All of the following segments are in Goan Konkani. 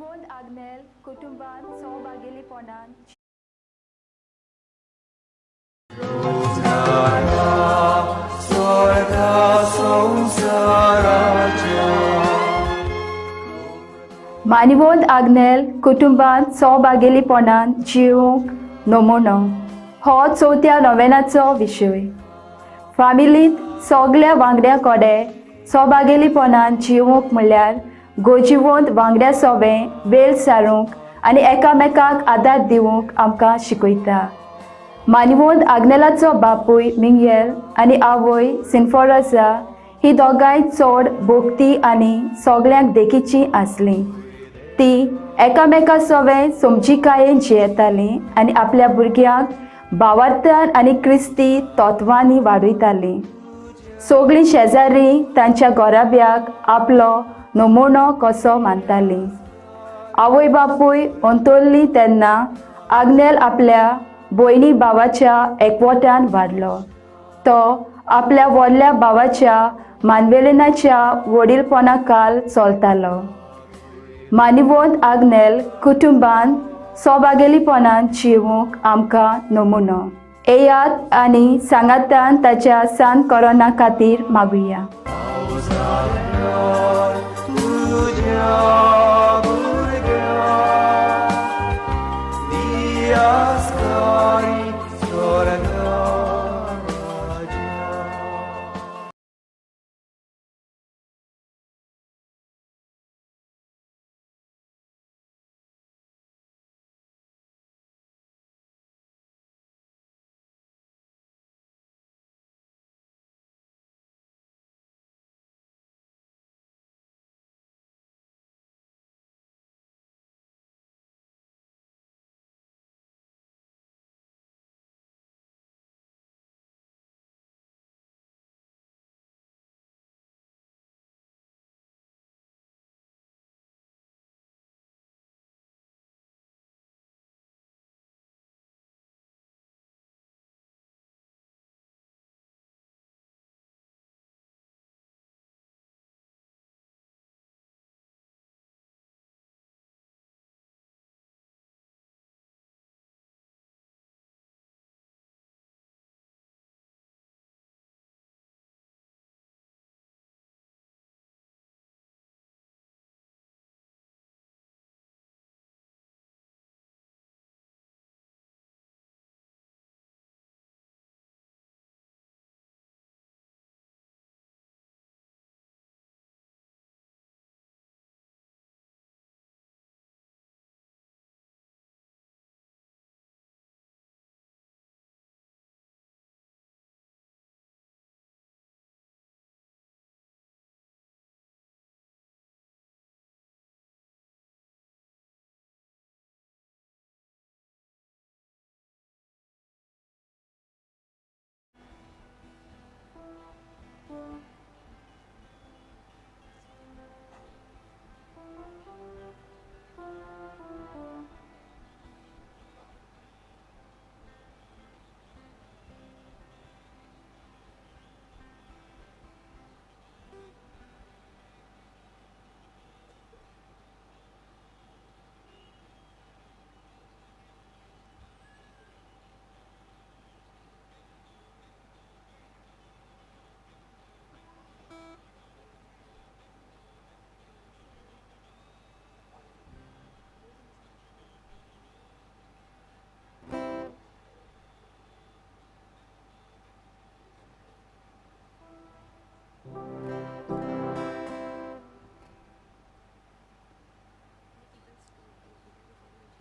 मानिवोंत आग्नेल कुटुंबांत सौभागेलीपणान मानिवोंत आग्नेल कुटुंबांत सौभागेलीपणान जिवंक नमुनो हो चवथ्या नोवेनाचो विशय. फामिलींत सगल्या वांगड्या कडेन सौभागेलीपणान जिवंक म्हणल्यार गोजिवंत वांगड्या सोबें वेळ सारूंक आनी एकामेकाक आदार दिवंक आमकां शिकयता. मानिवोंत आग्नेलाचो बापूय मिंगेल आनी आवय सिन्फोरसा ही दोगांय चड भोक्ती आनी सगल्यांक देखीची आसली. ती एकामेका सोबें समजिकायेन जियेताली आनी आपल्या भुरग्यांक भावार्थान आनी क्रिस्ती तत्वांनी वाडयताली. सगळीं शेजारी तांच्या घराब्याक आपलो नमुनो कसो मानताली. आवय बापूय अंतरली तेन्ना आग्नेल आपल्या भयणी भावाच्या एकवटान वाडलो. तो आपल्या व्हडल्या भावाच्या मानवेलेनाच्या वडीलपणा काल चलतालो. मानिवोंत आग्नेल कुटुंबान सौभागेलीपणान जिवंक आमकां नमुनो. येयात आनी सांगातान ताच्या सान कोरोना खातीर मागुया.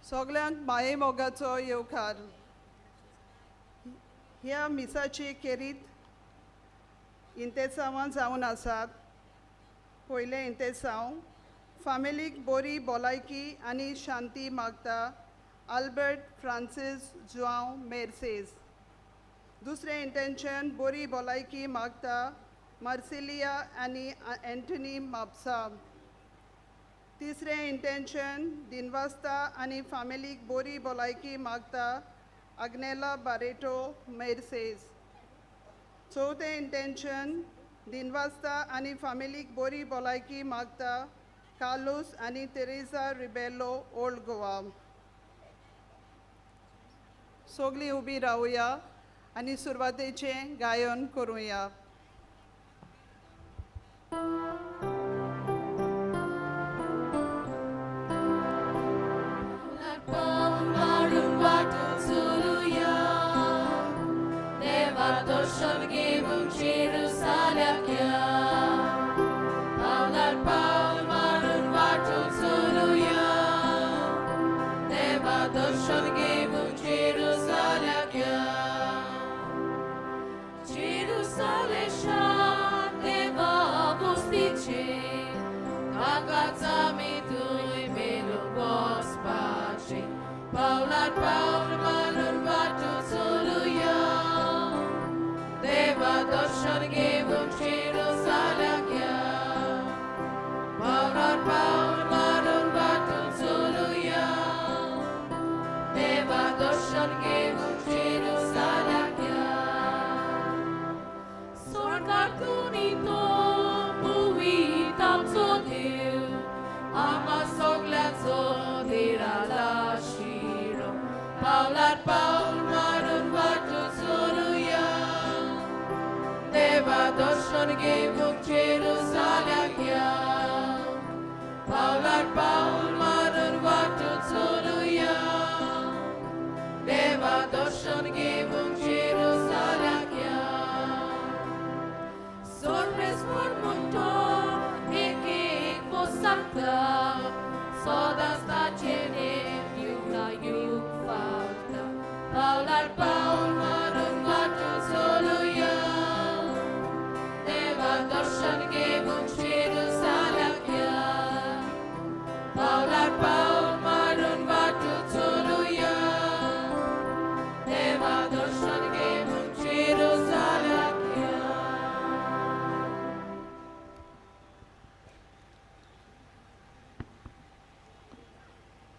सगल्यांक माये मोगाचो येवकार. ह्या मिसाची खेरीत इंतेसांवां जावन आसात. पयलें इंतेसांव फामिलीक बरी भलायकी आनी शांती मागता आल्बर्ट फ्रांसीस जुआंव मेर्सेज. दुसरें इंटेन्शन बरी भलायकी मागता मार्सिलिया आनी एंटनी म्हापसा. तिसरें इंटेन्शन दिनवास्ता आनी फामिलीक बरी भलायकी मागता आग्नेला बारेटो मेर्सेज. चवथें इंटेन्शन दिनवास्ता आनी फामिलीक बरी भलायकी मागता कार्लोस आनी तेरेजा रिबेलो, ओल्ड गोवा. सगळीं उबी रावया आनी सुरवातेचें गायन करुया.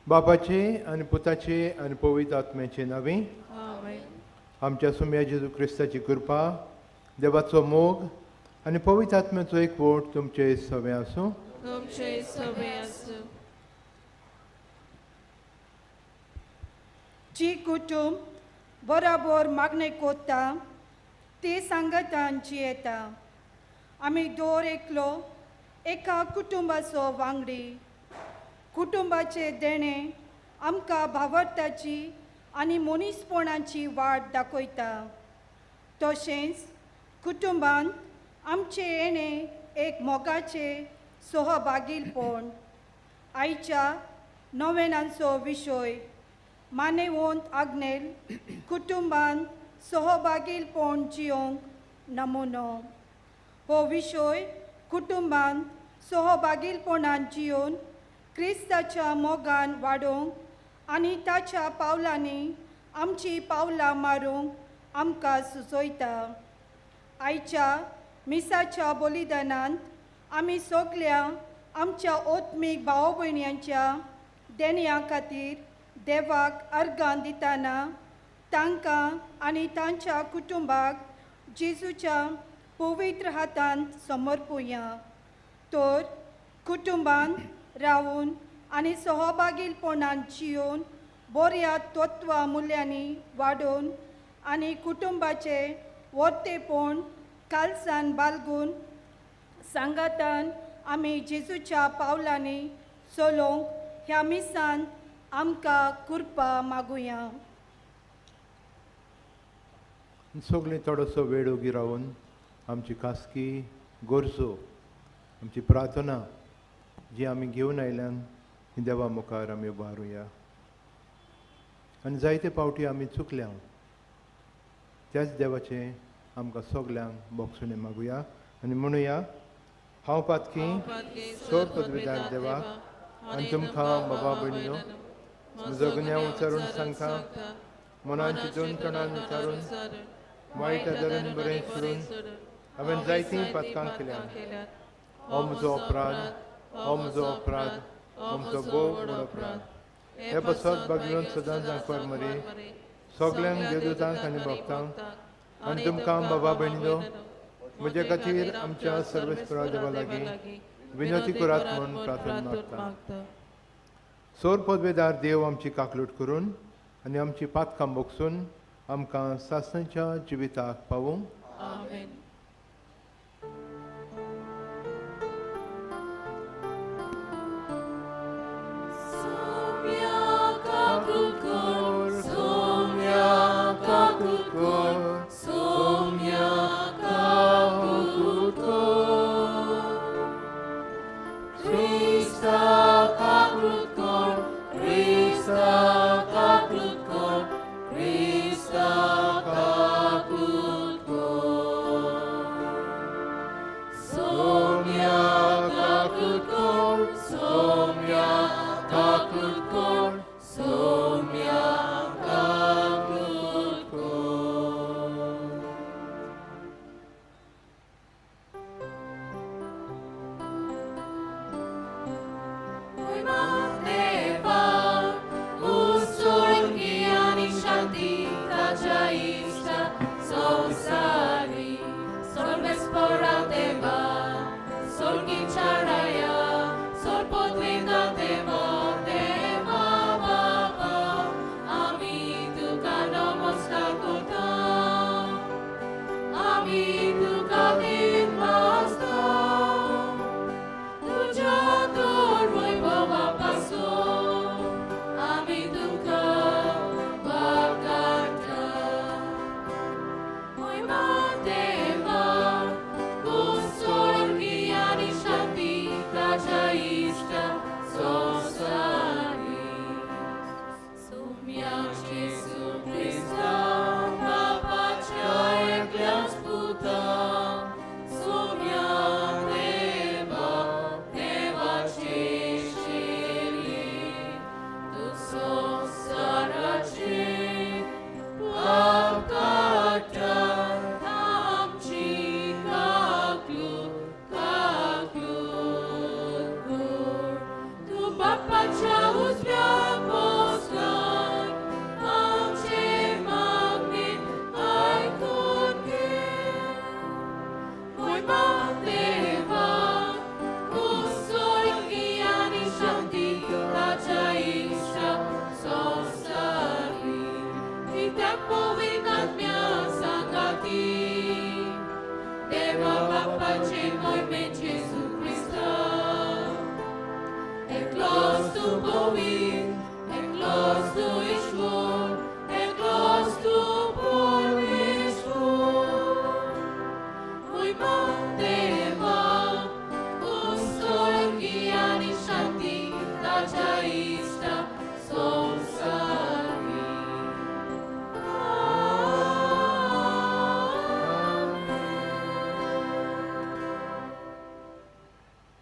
बापाचे आनी पुताचे आनी पवित्र आत्म्याचे नांवी आमच्या सुम्या जेजू क्रिस्ताची कृपा, देवाचो मोग आनी पवित्र आत्म्याचो एकवट तुमचे सवे आसूं. जी कुटुंब बराबर मागणें कोत्ता ती सांगतान जियेता. आमी दर एकलो एका कुटुंबाचो वांगडी. कुटुंबाचे देणें आमकां भावार्थाची आनी मनीसपणाची वाट दाखयता. तशेंच कुटुंबांत आमचें येणें एक मोगाचें सहभागीलपण. आयच्या नवेनांचो विशय मानेवंत आग्नेल कुटुंबांत सहभागीलपण जियोंक नमुनो. हो विशय कुटुंबांत सहभागीलपणान जियोन क्रिस्ताच्या मोगान वाडोवंक आनी ताच्या पावलांनी आमची पावलां मारूंक आमकां सुचयता. आयच्या मिसाच्या बलिदानांत आमी सगल्या आमच्या आत्मीक भाव भयण्यांच्या देण्या खातीर देवाक अर्गां दितना तांकां आनी तांच्या कुटुंबाक जेजूच्या पवित्र हातांत समर्पुया. तर कुटुंबांत रावून आनी सहभागीलपणान जियोवन बऱ्या तत्वा मुल्यांनी वाडोवन आनी कुटुंबाचे वर्तेपण कालसान बालगून सांगातान आमी जेजूच्या पावलांनी चलोवंक ह्या मिसांत आमकां कृपा मागुया. सगळीं थोडोसो वेळ ओगी रावन आमची खासगी गरजो, आमची प्रार्थना जी आमी घेवन आयल्यान ही देवा मुखार आमी उबारुया. आनी जायते पावटी आमी चुकल्या त्याच देवाचें आमकां सगल्यांक बोगसुणें मागुया आनी म्हणुया, हांव पातकी सोड पदवीदार देवा आनी तुमकां बाबा भयणीनो म्हजो गुन्यांव उचारून सांगता, मनान चिंतून तणान विचारून वायट आदारून बरें सोडून हांवें जायतीं पातकां केल्यात. हो म्हजो अपराध, हो म्हजो अपराध, हो म्हजो भोव व्हड अपराध. हे पासत बागेवन सदांच दाखवार मरे सगल्यांक देवदूतांक आनी भक्तांक आनी तुमकां बाबा भयणीनो म्हजे खातीर आमच्या सर्वेस्परा देवा लागीं विनंती करात म्हूण प्रार्थना मागता. सोर पदवेदार देव आमची काकलूट करून आनी आमची पातकां बोगसून आमकां सासणाच्या जिविताक पावूं. आमेन.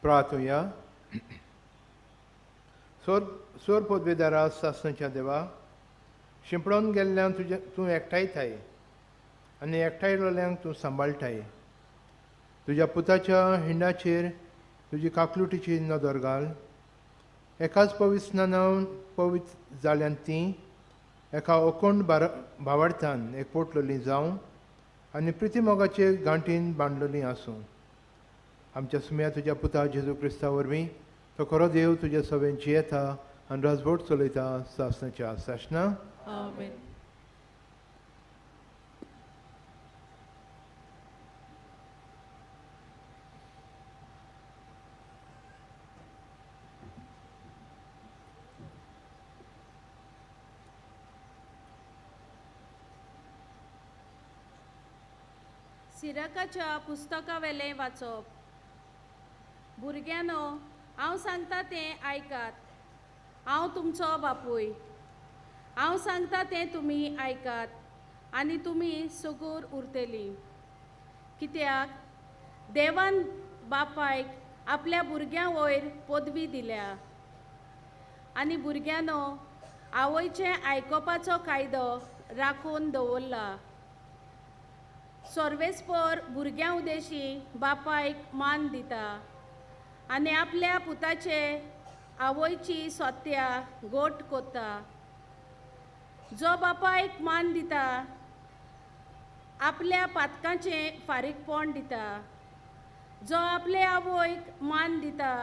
प्रार्थुया. सोर पदवेदारा सासणाच्या देवा, शिंपडून गेल्ल्यान तुजें तूं एकठांयताय आनी एकठांयलोल्यांक तूं सांबाळटाय. तुज्या पुताच्या हिंडाचेर तुजी काकलुटीची नदर घाल. एकाच पवित्र स्नानान पवित्र जाल्यान तीं एका अकोंड भावार्थान एकपोटलोलीं जावं आनी प्रितीमोगाचे गांठीन बांदलोलीं आसूं. आमच्या सुम्या तुज्या पुता जेजू क्रिस्ता वरवीं तो खरो देव तुज्या सवें जियेता आनी राजवट चलयता सासणाच्या सासणा. आमेन. सिराकाच्या पुस्तकावेलें वाचप. भुरग्यांनो, हांव सांगता तें आयकात. हांव तुमचो बापूय. हांव सांगता तें तुमी आयकात आनी तुमी सुगूर उरतलीं. कित्याक देवान बापायक आपल्या भुरग्यां वयर पदवी दिल्या. आनी भुरग्यांनो, आवयचें आयकुपाचो कायदो राखून दवरला. सर्वेस्पर भुरग्यां उदेशी बापायक मान दिता आनी आपल्या पुताचे आवयची सोत्या गोट कोत्ता. जो बापायक मान दिता आपल्या पातकांचें फारीकपण दिता, जो आपले आवयक मान दिता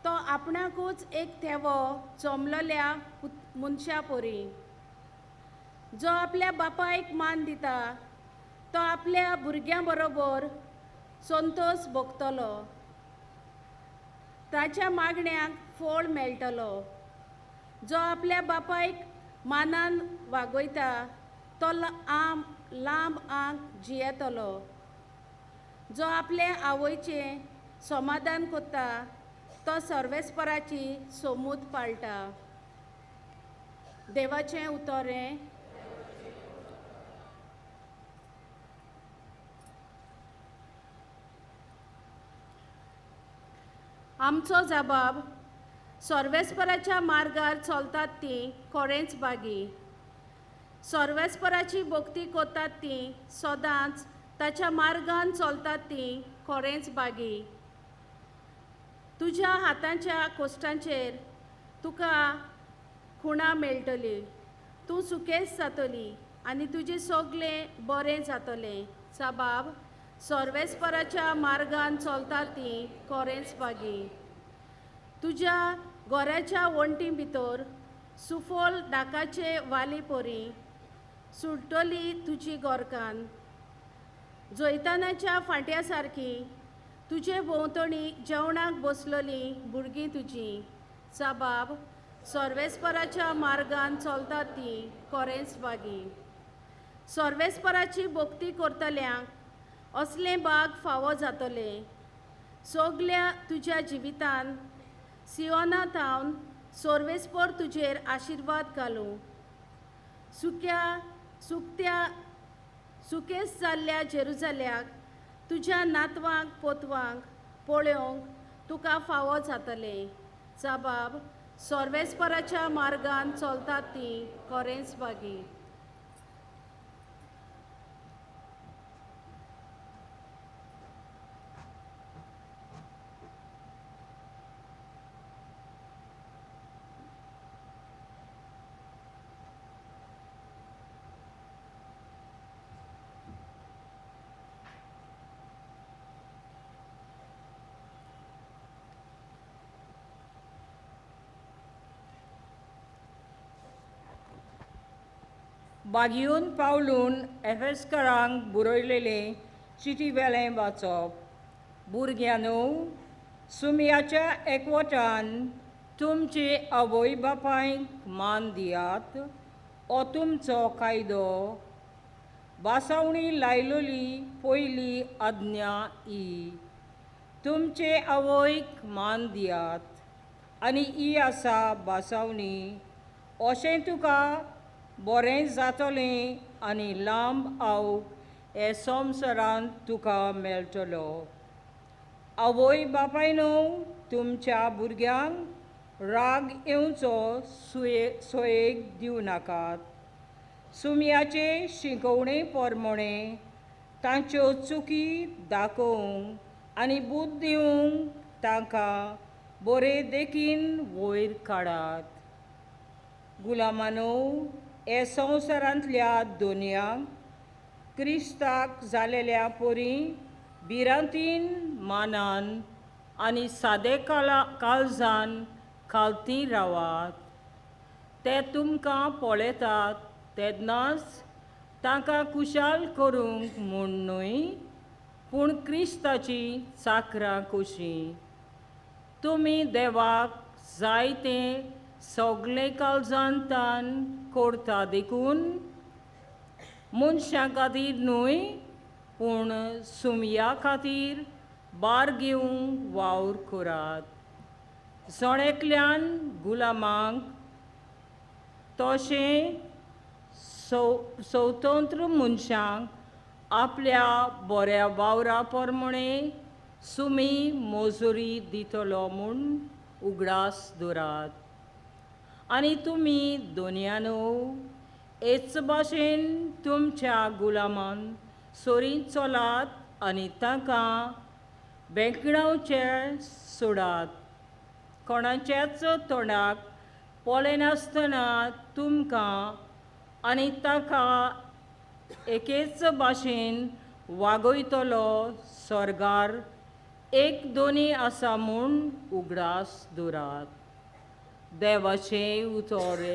तो आपणाकूच एक थेवो चोमलोल्या मनशा परी। जो आपल्या बापायक मान दिता तो आपल्या भुरग्यां बरोबर संतोष भोगतलो, ताच्या मागण्यांक फळ मेळटलो। जो आपल्या बापायक मानान वागयता तो लांब आंक जियेतलो। जो आपले आवयचें समाधान करता तो सर्वेस्पराची सोमूत पाळटा। देवाचें उतर हें। आमचो जबाब सर्वेस्पराच्या मार्गार चलतात ती खरेंच बागी। सर्वेस्पराची भक्ती करतात ती सदांच ताच्या मार्गान चलतात ती खरेंच बागी। तुज्या हातांच्या कोश्टांचेर तुका खुणां मेळटली, तूं सुकेस जातली आनी तुजें सगळें बरें जातलें। जबाब सर्वेस्पराच्या मार्गान चलतात ती खरेंच बागी। तुज्या गोऱ्याच्या वण्टी भितर सुफल दाकाचे वाली परी सुटली तुजी गोरकान। जैतानाच्या फांट्या सारकी तुजे भोंवतणी जेवणाक बसलोली भुरगीं तुजी। जबाब सर्वेस्पराच्या मार्गान चलतात ती खरेंच बागी। सर्वेस्पराची भक्ती करतल्यांक असलें बाग फावो जातलें। सगल्या तुज्या जिवितान सियोना थावन सर्वेस्पर तुजेर आशिर्वाद घालूं। सुक्या सुकेस जाल्ल्या जेरुजाल्याक तुज्या नातवांक पोतवांक पळोवंक तुका फावो जातलें। जबाब सर्वेस्पराच्या मार्गान चलतात ती खरेंच बागी। बागीवन पावलून एफेस्करांक बरयलेलें चिटी वेलें वाचप। भुरग्यांनो, सुमयाच्या एकवटान तुमचे आवय बापायक मान दियात, हो तुमचो कायदो। बासावणी लायलोली पयली आज्ञा ही, तुमचे आवयक मान दियात आनी ही आसा बासावणी, अशें तुका बरें जातलें आनी लांब आवक हे संवसारांत तुका मेळटलो। आवय बापायनो, तुमच्या भुरग्यांक राग येवचो सोयेक दिवं नाकात। सुमयाचे शिकोवणे प्रमाणे तांच्यो चुकी दाखोवंक आनी बुद्द दिवंक तांकां बरे देखीन वयर काडात। गुलामानो, हे संवसारांतल्या दोनयांक क्रिस्ताक जालेल्या परी भिरांतीन मानान आनी सादे काळजान खालती रावात। ते तुमकां पळयतात तेन्नाच तांकां खुशाल करूंक म्हूण न्हय, पूण क्रिस्ताची चाकरां कशीं। तुमी देवाक जाय तें सगळें काळजान तान करता देखून मनशां खातीर न्हय, पूण सुमया खातीर बार घेवंक वावर करात। जण एकल्यान गुलामांक तशें स्वतंत्र मनशांक आपल्या बऱ्या वावरा प्रमाणे सुमी मजुरी दितलो म्हूण उगडास दवरात। आनी तुमी दोनयानो हेच भाशेन तुमच्या गुलामान सोरी चलात आनी तांकां बेंकणावचे सोडात। कोणाच्याच तोंडाक पळयनासतना तुमकां आनी ताका एकेच भाशेन वागयतलो स्वर्गार एक दोनी आसा म्हूण उगडास दवरात. देवाचें उतर.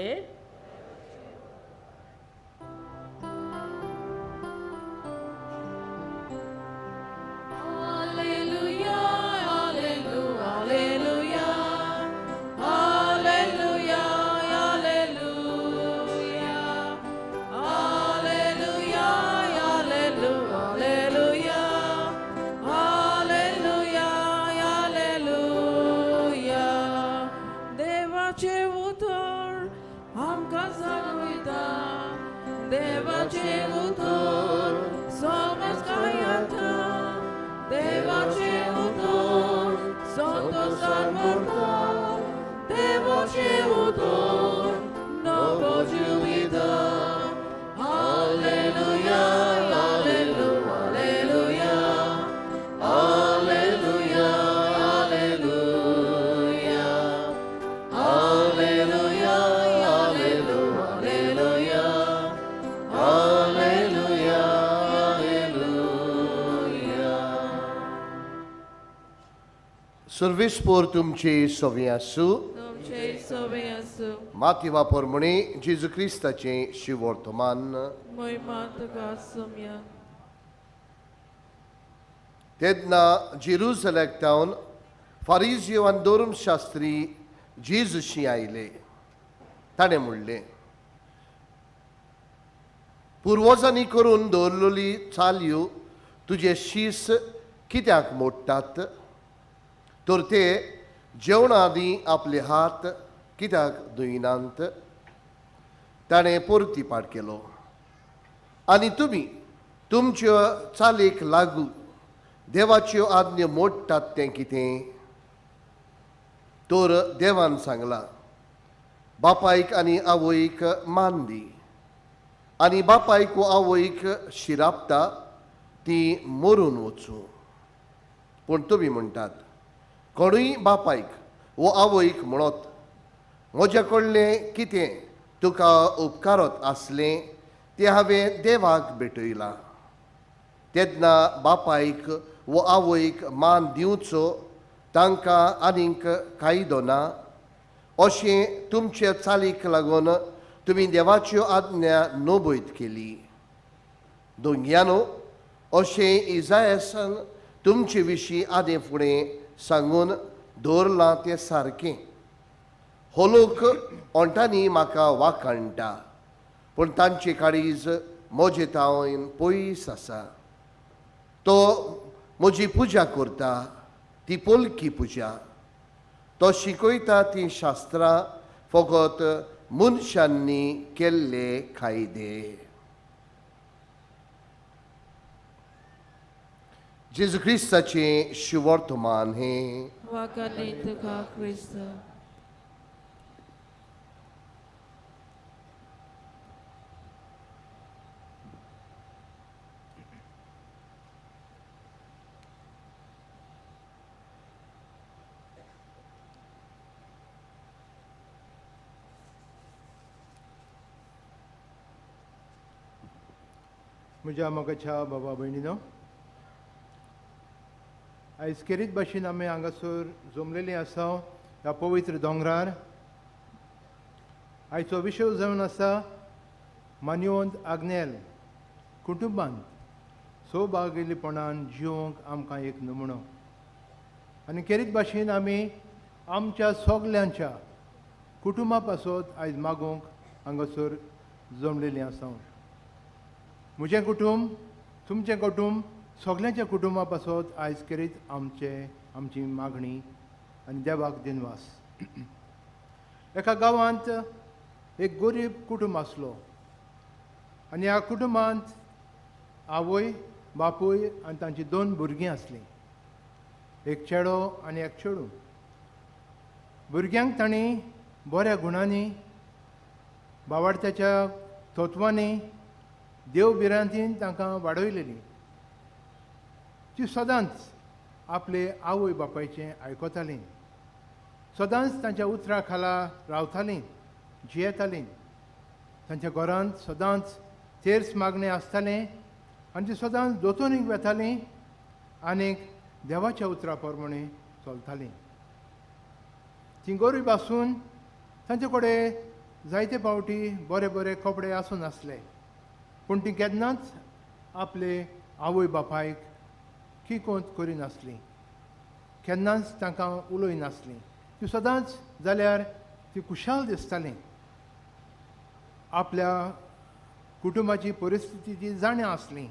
सर्वेस्पोर तुमचे सोवे आसूं. माती वापर म्हणे जेजू क्रिस्ताचें शिवर्तमान. तेन्ना जेरुजलेक तावन फारिजियो आनी धर्मशास्त्री जेजूशी आयले. ताणें म्हणलें, पुर्वजांनी करून दवरलेली चालयो तुजे शीस कित्याक मोडटात? तर ते जेवणा आदीं आपले हात कित्याक धुयनात? ताणें परतीपाट केलो, आनी तुमी तुमच्यो चालीक लागू देवाच्यो आज्ञा मोडटात तें कितें? तर देवान सांगलां, बापायक आनी आवयक मान दी, आनी बापायक वो आवयक शिरापता ती मरून वचूं. पूण तुमी म्हणटात, कोणूय बापायक वो आवयक म्हणत म्हज्या कडलें कितें तुका उपकारत आसलें तें हांवें देवाक भेटयलां, तेन्ना बापायक वो आवयक मान दिवचो तांकां आनीक कायदो ना. अशें तुमचे चालीक लागून तुमी देवाच्यो आज्ञा नोबयत केली. दोंग्यानो, अशें इजायसान तुमचे विशीं आदीं फुडें सांगून दवरलां तें सारकें. हो लोक ओंठांनी म्हाका वाखाणटा, पूण तांचे काळीज म्हजे तावन पयस आसा. तो म्हजी पुजा करता ती पोलकी पुजा, तो शिकयता ती शास्त्रां फकत मनशांनी केल्ले कायदे. जेजू क्रिस्ताचें शिवर्तमान हें. म्हज्या मोगाच्या बाबा भयणीनो, आयज खेरीत भाशेन आमी हांगासर जमलेलीं आसा ह्या पवित्र दोंगरार. आयचो विशय जावन आसा मान्यवंत आग्नेल कुटुंबांत सौभागेलीपणान जिवंक आमकां एक नमुनो. आनी खेरीत भाशेन आमी आमच्या सगल्यांच्या कुटुंबा पासत आयज मागूंक हांगासर जमलेलीं आसा. म्हजें कुटुंब, तुमचें कुटुंब, सगल्यांच्या कुटुंबा पासत आयज खेरीत आमची मागणी आनी देवाक दिनवास. एका गांवांत एक गरीब कुटुंब आसलो आनी ह्या कुटुंबांत आवय, बापूय आनी तांची दोन भुरगीं आसलीं, एक चेडो आनी एक चेडूं. भुरग्यांक तांणी बऱ्या गुणांनी, बावडत्याच्या तत्वांनी, देव भिरांतीन तांकां वाडयलेलीं. ती सदांच आपले आवय बापायचें आयकतालीं, सदांच तांच्या उतरा खाला रावतालीं, जियेतालीं. तांच्या घरांत सदांच तेर्स मागणें आसतालें आनी ती सदांच दोतोनीक वेतालीं आनीक देवाच्या उतरा प्रमाणे चलतालीं. तीं गरीब आसून तांचे कडेन जायते फावटी बरे बरे कपडे आसूं नासले, पूण तीं केन्नाच आपले आवय बापायक किकोंत करिनासलीं, केन्नाच तांकां उलयनासलीं. ती सदांच जाल्यार ती खुशाल दिसतालीं. आपल्या कुटुंबाची परिस्थिती ती जाणा आसली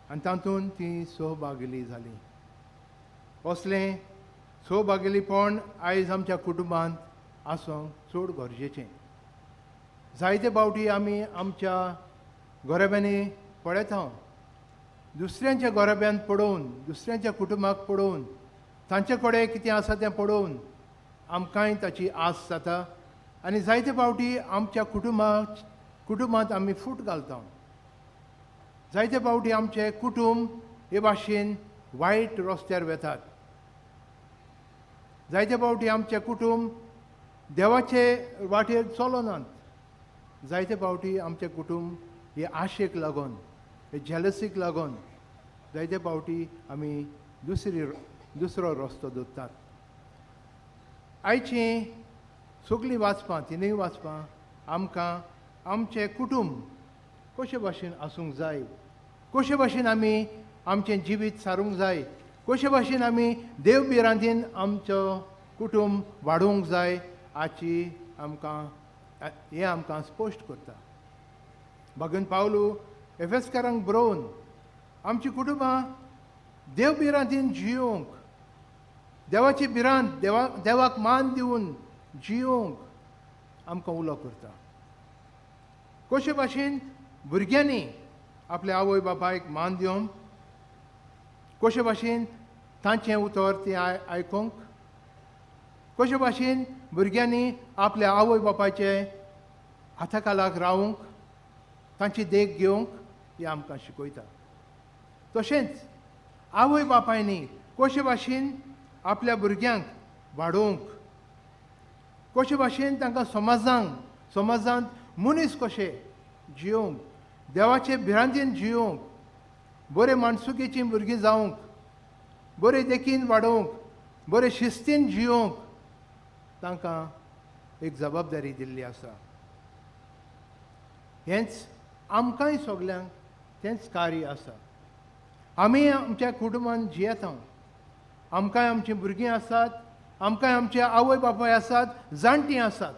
आनी तातूंत ती सहभागिली जाली. असलें सहभागिलीपण आयज आमच्या कुटुंबांत आसूंक चड गरजेचें. जायते फावटी आमी आमच्या घराब्यांनी पळयता, दुसऱ्यांच्या घराब्यांत पळोवन, दुसऱ्यांच्या कुटुंबाक पळोवन, तांचे कडेन कितें आसा तें पळोवन आमकांय ताची आस जाता आनी जायते फावटी आमच्या कुटुंबांत आमी फूट घालता. जायते फावटी आमचें कुटुंब हे भाशेन वायट रस्त्यार वेतात. जायते फावटी आमचें कुटुंब देवाचे वाटेर चलनात. जायते फावटी आमचें कुटुंब हे आशेक लागून, हे जेलसीक लागून जायते फावटी आमी दुसरो रस्तो दोत्तात. आयचीं सगळीं वाचपां, तिनूय वाचपां आमकां आमचें कुटुंब कशे भाशेन आसूंक जाय, कशे भाशेन आमी आमचें जिवीत सारूंक जाय, कशे भाशेन आमी देव भिरांतीन आमचो कुटुंब वाडोवंक जाय हाची आमकां हें आमकां स्पश्ट करता. भगवन पावलू एफेसकारांक बरोवन आमची कुटुंबां देव भिरांतीन जियोवंक, देवाची भिरांत, देवाक मान दिवन जियोवंक आमकां उलो करता. कशे भाशेन भुरग्यांनी आपल्या आवय बापायक मान दिवंक, कशे भाशेन तांचें उतर तें आयकूंक, कशे भाशेन भुरग्यांनी आपल्या आवय बापायचे हाताखालाक रावूंक, तांची देख घेवंक हें आमकां शिकयता. तशेंच आवय बापायनी कशे भाशेन आपल्या भुरग्यांक वाडोवंक, कशे भाशेन तांकां समाजांत मनीस कशे जियोवंक, देवाचे भिरांतीन जियोवंक, बरे माणसुकेचीं भुरगीं जावंक, बरे देखीन वाडोवंक, बरे शिस्तीन जियोवंक तांकां एक जबाबदारी दिल्ली आसा. हेंच आमकांय सगल्यांक तेंच कार्य आसा. आमी आमच्या कुटुंबान जियेता, आमकांय आमचीं भुरगीं आसात, आमकांय आमचे आवय बापाय आसात, जाणटीं आसात.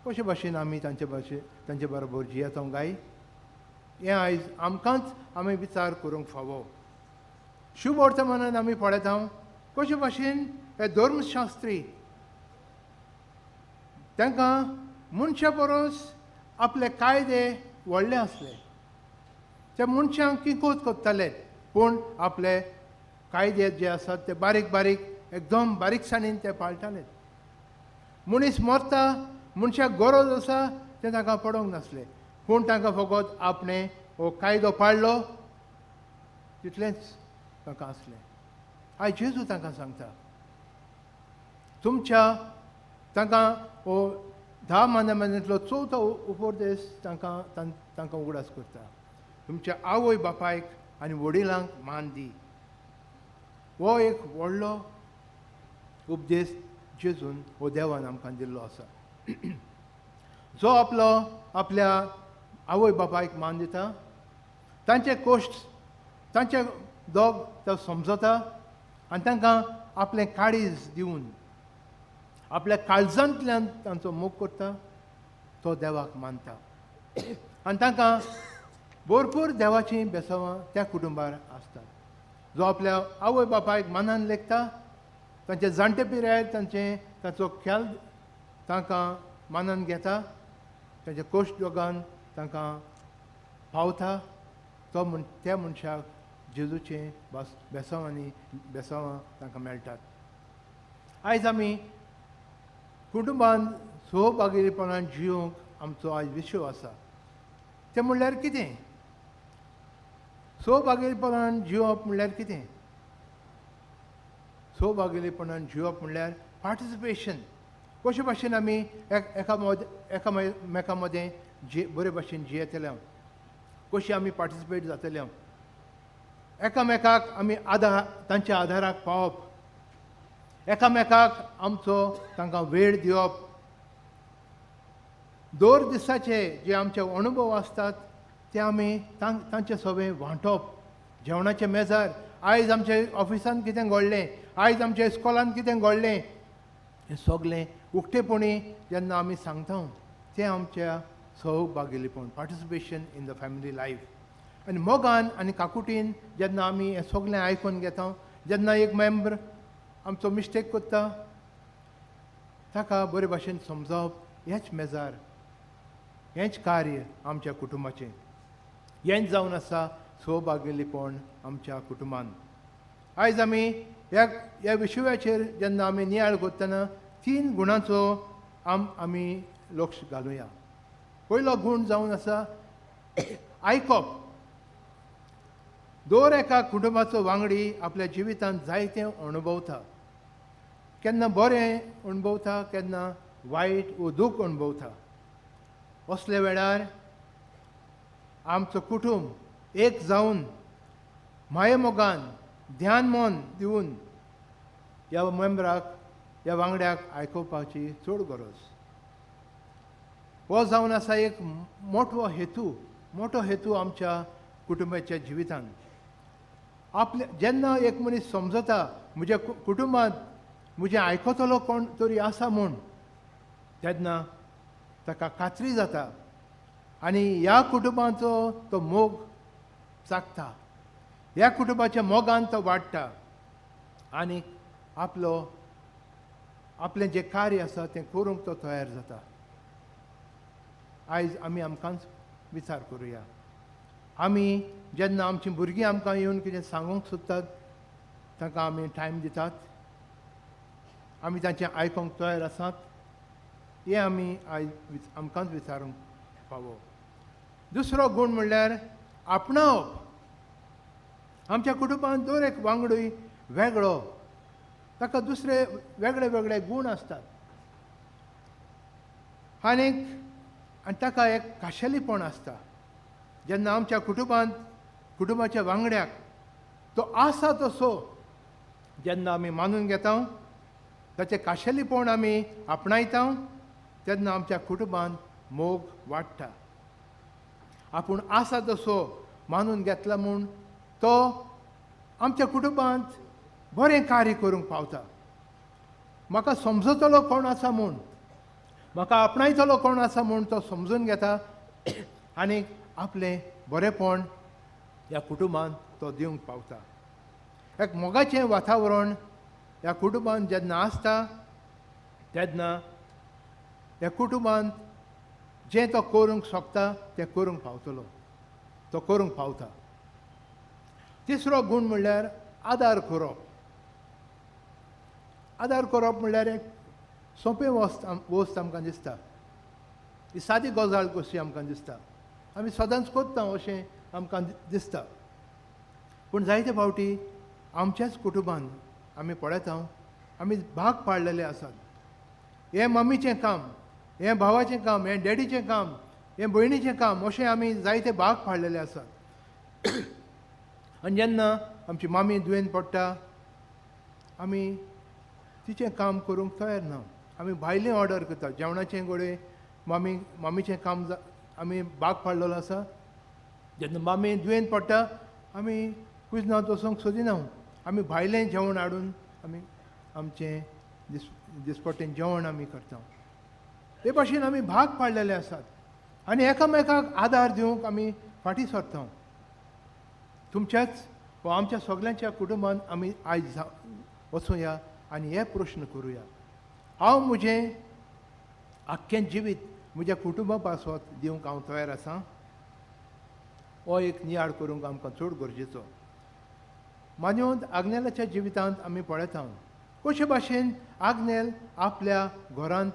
कशे भाशेन आमी तांचे बरोबर जियेता काय हें आयज आमकांच आमी विचार करूंक फावो. शुभ वर्तमानान आमी पळयता कशे भाशेन हे धर्मशास्त्री तांकां मनशा परस आपले कायदे व्हडले आसले. ते मनशांक किकोत करताले, पूण आपले कायदे जे आसात ते बारीक बारीक एकदम बारीकसाणीन ते पाळटाले. मनीस मरता, मनशाक गरज आसा तें तांकां पडोंक नासलें, पूण तांकां फकत आपणें हो कायदो पाळ्ळो तितलेंच तांकां आसलें. आयज जेजू तांकां सांगता, तुमच्या तांकां हो 10 मानांतलो चवथो उपदेश तांकां तांकां उगडास करता, तुमच्या आवय बापायक आनी वडिलांक मान दी. हो एक व्हडलो उपदेश जेजून हो देवान आमकां दिल्लो आसा. जो आपलो आपल्या आवय बापायक मान दिता, तांचे कश्ट, तांचे दोग तो समजता आनी तांकां आपलें काळीज दिवन आपल्या काळजांतल्यान तांचो मोग करता, तो देवाक मानता आनी तांकां भरपूर देवाचीं बेसांवां त्या कुटुंबार आसतात. जो आपल्या आवय बापायक मानान लेखता, तांचे जाणटे पिरायेर तांचो ख्याल तांकां मानान घेता, तांच्या कश्ट दोगान तांकां पावता, तो त्या मनशाक जेजूचें बेसांवांनी बेसांवां तांकां मेळटात. आयज आमी कुटुंबान सहभागीपणान जियोवंक आमचो आयज विशय आसा. तें म्हणल्यार कितें? सहभागीपणान जियोवप म्हणल्यार कितें? सहभागीपणान जियोवप म्हणल्यार पार्टिसिपेशन. कशे भाशेन आमी एकामेका मदें बरे भाशेन जियेतले, कशी आमी पार्टिसिपेट जातले. एकामेकाक आमी आदार तांच्या आदाराक पावप, एकामेकाक आमचो तांकां वेळ दिवप, दर दिसाचे जे आमचे अणभव आसतात ते आमी तांचे सगळें वांटप. जेवणाचे मेजार आयज आमच्या ऑफिसान कितें घडलें, आयज आमच्या इस्कॉलान कितें घडलें, हें सगळें उक्तेपणी जेन्ना आमी सांगता तें आमच्या सहभागिलेपण, participation in the family life. आनी मोगान आनी काकुटीन जेन्ना आमी हें सगळें आयकून घेता, जेन्ना एक मेंबर आमचो मिस्टेक करता ताका बरे भाशेन समजावप, हेंच मेजार, हेंच कार्य आमच्या कुटुंबाचें, हेंच जावन आसा सहभागिलेपण आमच्या कुटुंबान. आयज आमी ह्या विशयाचेर जेन्ना आमी नियाळ करतना 3 गुणांचो आमी लक्ष घालुया. पयलो गूण जावन आसा आयकप. दर एका कुटुंबाचो वांगडी आपल्या जिवितांत जायतें अणभवता, केन्ना बरें अणभवता, केन्ना वायट वो दूख अणभवता. असल्या वेळार आमचो कुटुंब एक जावन मायेमोगान ध्यान मन दिवन ह्या मेंबराक, ह्या वांगड्याक आयकुपाची चड गरज. हो जावन आसा एक मोठो हेतू, मोठो हेतू आमच्या कुटुंबाच्या जिवितांत. आपले जेन्ना एक मनीस समजता म्हज्या कुटुंबांत म्हजें आयकतलो कोण तरी आसा म्हूण, तेन्ना ताका खात्री जाता आनी ह्या कुटुंबाचो तो मोग चाकता, ह्या कुटुंबाच्या मोगान तो वाडटा आनी आपलो आपलें जें कार्य आसा तें करूंक तो तयार जाता. आयज आमी आमकांच विचार करुया. आमी जेन्ना आमचीं भुरगीं आमकां येवन कितें सांगूंक सोदतात तांकां आमी टायम दितात, आमी तांचें आयकूंक तयार आसात, हें आमी आयज आमकांच विचारूंक फावो. दुसरो गूण म्हणल्यार आपणावप. आमच्या कुटुंबांत दर एक वांगडी वेगळो, ताका दुसरे वेगळे वेगळे गूण आसतात आनीक आनी ताका एक खाशेलीपण आसता. जेन्ना आमच्या कुटुंबांत कुटुंबाच्या वांगड्याक तो आसा तसो जेन्ना आमी मानून घेता, ताचें खाशेलीपण आमी आपणायता, तेन्ना आमच्या कुटुंबांत मोग वाडटा. आपूण आसा तसो मानून घेतला म्हूण तो आमच्या कुटुंबांत बरें कार्य करूंक पावता. म्हाका समजतलो कोण आसा म्हूण, म्हाका आपणायतलो कोण आसा म्हूण तो समजून घेता आनी आपलें बरेंपण ह्या कुटुंबांत तो दिवंक पावता. एक मोगाचें वातावरण ह्या कुटुंबांत जेन्ना आसता तेन्ना ह्या कुटुंबांत जें तो करूंक शकता तें करूंक पावतलो, तो करूंक पावता. तिसरो गूण म्हणल्यार आदार करप. आदार करप म्हणल्यार एक सोंपें वस्त आमकां दिसता, ही सादी गजाल कशी आमकां दिसता, आमी सदांच करता अशें आमकां दिसता. पूण जायते फावटी आमच्याच कुटुंबान आमी पळयता आमी भाग पाडलेले आसात. हें मम्मीचें काम, हें भावाचें काम, हें डॅडीचें काम, हें भयणीचें काम, अशें आमी जायते भाग पाडलेले आसात. आनी जेन्ना आमची मामी दुयेंत पडटा आमी तिचें काम करूंक तयार ना, आमी भायलें ऑर्डर करता जेवणाचें घडये मामी मामीचें काम आमी भाग पाडलेलो आसा. जेन्ना मामी दुयेंत पडटा आमी कुजनांत वचूंक सोदिना, आमी भायलें जेवण हाडून आमी आमचें दिसपट्टें जेवण आमी करता. हे भाशेन आमी भाग पाडलेले आसात आनी एकामेकाक आदार दिवंक आमी फाटीं सरता. तुमच्याच वा आमच्या सगल्यांच्या कुटुंबान आमी आयज वचुया आनी हे प्रश्न करुया, हांव म्हजें आख्खें जिवीत म्हज्या कुटुंबा पासत दिवंक हांव तयार आसा? हो एक नियाळ करूंक आमकां चड गरजेचो. मान्योंत आग्नेलाच्या जिवितांत आमी पळयता कशे भाशेन आग्नेल आपल्या घरांत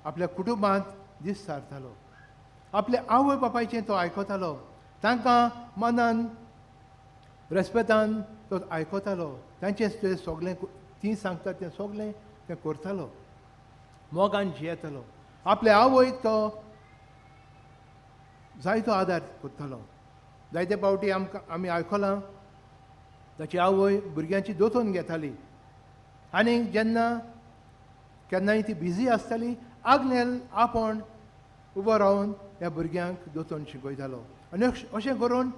आपल्या कुटुंबांत दीस सारतालो, आपल्या आवय बापायचें तो आयकतालो, तांकां मनान रेस्पेतान तो आयकतालो, तांचें तें सगळें तीं सांगता तें सगळें तें करतालो, मोगान जियेतालो. आपल्या आवयक तो जायतो आदार करतालो. जायते फावटी आमकां आमी आयकलां ताची आवय भुरग्यांची दोतोन घेताली आनी जेन्ना केन्नाय ती बिजी आसताली आग्नेल आपूण उबो रावन ह्या भुरग्यांक दोतोन शिकयतालो आनी अशें करून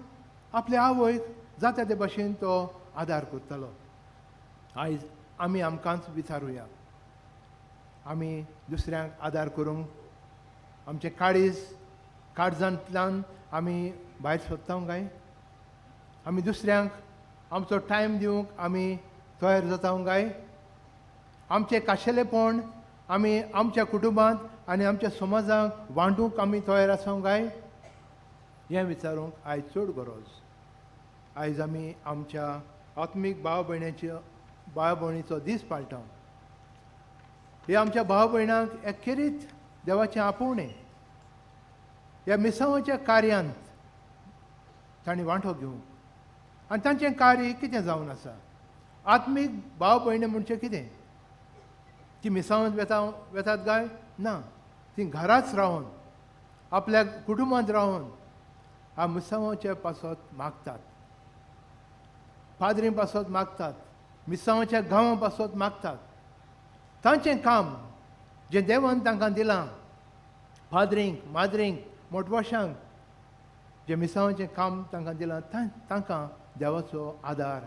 आपल्या आवयक जाता ते भाशेन तो आदार करतालो. आयज आमी आमकांच विचारुया, आमी दुसऱ्यांक आदार करूंक आमचें काळीज काळजांतल्यान आमी भायर सोदता काय? आमी दुसऱ्यांक आमचो टायम दिवंक आमी तयार जाता काय? आमचें काशेलेपण आमी आमच्या कुटुंबांत आनी आमच्या समाजाक वांटूंक आमी तयार आसा काय? हें विचारूंक आयज चड गरज. आयज आमी आमच्या आत्मीक भाव भयणीचे भाव भयणीचो दीस पाळटा. हे आमच्या भाव भयणांक एकेरीत देवाचें आपोवणें. ह्या मिसांवाच्या कार्यांत तांणी वांटो घेवंक आनी तांचें कार्य कितें जावन आसा? आत्मीक भाव भयणी म्हणजे कितें? ती मिसांवांत वेतात काय? ना, ती घराच रावन आपल्या कुटुंबांत रावन ह्या मिसांवाचे पासत मागतात, पाद्री पासत मागतात, मिसांवाच्या गांवां पासत मागतात. तांचें काम जें देवान तांकां दिलां, पाद्रींक, माद्रींक, मोटवाशांक जें मिसांवाचें काम तांकां दिलां, तांकां देवाचो आदार,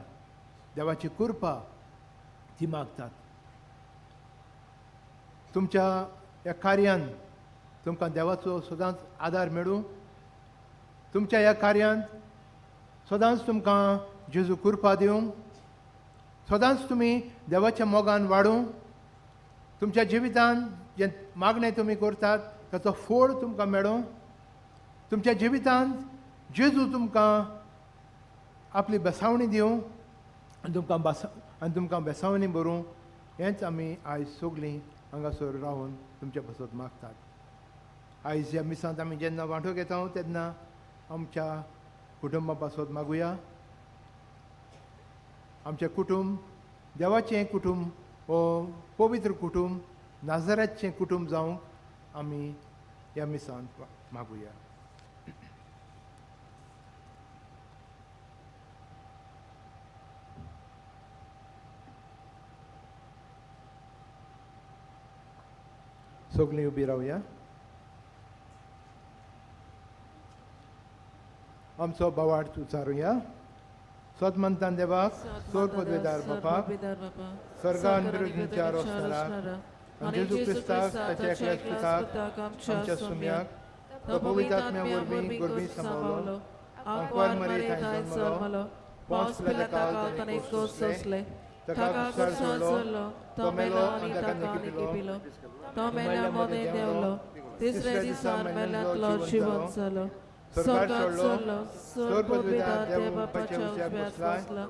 देवाची कृपा ती मागतात. तुमच्या ह्या कार्यान तुमकां देवाचो सदांच आदार मेळूं. तुमच्या ह्या कार्यांत सदांच तुमकां जेजू कृपा दिवं. सदांच तुमी देवाच्या मोगान वाडूं. तुमच्या जिवितांत जें मागणें तुमी करतात ताचो फोड तुमकां मेळूं. तुमच्या जिवितांत जेजू तुमकां आपली बेसावणी दिवं आनी तुमकां बेसावणी भरूं. हेंच आमी आयज सगळीं हांगासर रावन तुमच्या पासत मागतात. आयज ह्या मिसांत आमी जेन्ना वांटो घेता तेन्ना आमच्या कुटुंबा पासत मागुया. आमचें कुटुंब देवाचें कुटुंब, हो पवित्र कुटुंब, नाजराचें कुटुंब जावंक आमी ह्या मिसांत मागुया. सगळीं उबी रावया. आमचो बावार्थ उचारुया. सतमंतान देवाक, सोर पदवेदार बापाक, स्वर्गान विरोधींच्या रोसणाराक आनी जेजू क्रिस्ताक ताच्या एकल्याच पुताक आमच्या सुम्याक, तो पवित्र आत्म्या वरवीं गोरवीं सांबाळलो, आंकवार मरी थंय जल्मलो, पावस पिलाता ताणें खोस सोंसले, ताका कुसार सोडलो, तो मेलो आनी ताका निकिपिलो, तो मेल्या मदें देंवलो, तिसऱ्या दिसा मेल्यांतलो जिवंत जालो, स्वर्गात चडलो, सोर पदवेदार देव बापाच्या उजव्या बसला,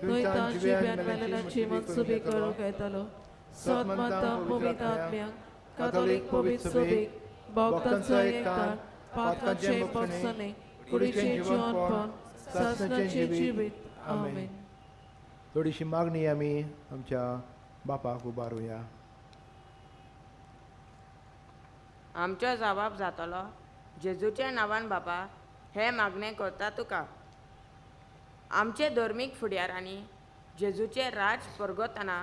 थंय तांची जिव्यान मेलेल्यांची मनसुबी करूंक येतालो. सतमंता पवित्र आत्म्याक, कातोलीक पवित्र सभेक, भक्तांचो एकठार, पातकांचें बक्षणें, कुडीचें जिवनपण, सासणाचें जिवीत. आमेन. थोडीशी मागणी आमी आमच्या बापाक उबारुया. आमचो जबाब जातलो जेजूच्या नांवान बापा, हें मागणें करता तुका. आमचे धर्मीक फुडारांनी जेजूचें राज परगतना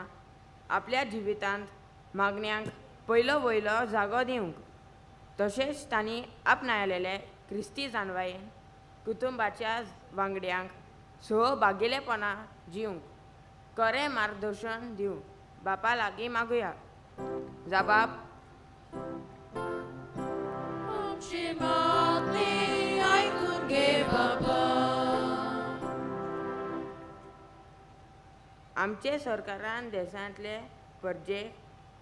आपल्या जिवितांत मागण्यांक पयलो वयलो जागो दिवंक, तशेंच तांणी आपणायलेले क्रिस्ती जाणवायेन कुटुंबाच्या वांगड्यांक सहभागिलेपणा दिवंक खरें मार्गदर्शन दिवंक बापा लागीं मागुया. जबाब आमचे सरकारान देशांतले परजेक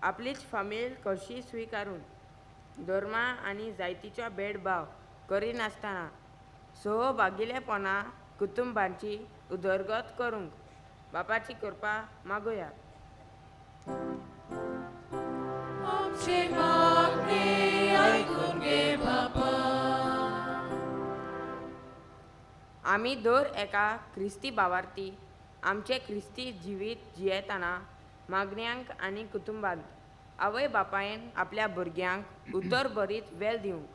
आपलीच फामील कशी स्विकारून धर्मा आनी जायतीचो भेदभाव करिनासतना सहभागिलेपणा कुटुंबांची उदरगत करूंक बापाची कृपा मागुया. आमी दर एका क्रिस्ती भावार्थी आमचें क्रिस्ती जिवीत जियेतना मागण्यांक आनी कुटुंबांत आवय बापायन आपल्या भुरग्यांक उतर बरीत वेळ दिवंक,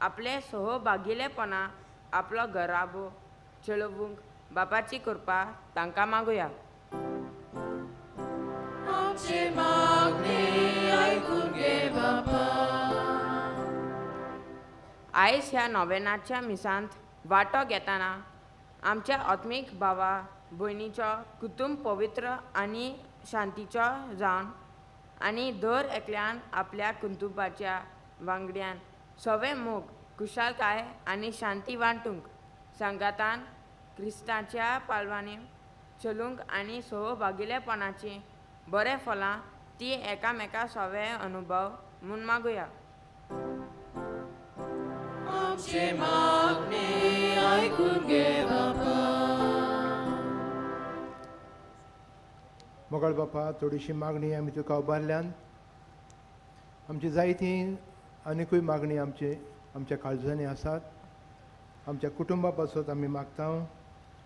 आपले सहभागिलेपणा आपलो घराबो चलोवंक बापाची कृपा तांकां मागुया. आमची मागणी आयकून घे बापा. आयज ह्या नोवेनाच्या मिसांत वांटो घेतना आमच्या आत्मीक भावा भयणीचो कुटुंब पवित्र आनी शांतीचो जावन आनी दर एकल्यान आपल्या कुटुंबाच्या वांगड्यान सवे मोग, खुशालकाय आनी शांती वांटूंक सांगातान क्रिस्ताच्या पालवांनी चलूंक आनी सहभागिलेपणाचीं बरें फलां ती एकामेका सवे अनुभव म्हूण मागुया. आमची मागणी आयकून घे बापा. मोगाळ बापा, थोडीशी मागणी आमी तुका उबारल्यान आमची जायती आनिकूय मागणी आमचे आमच्या काळजांनी आसात. आमच्या कुटुंबा पासत आमी मागता,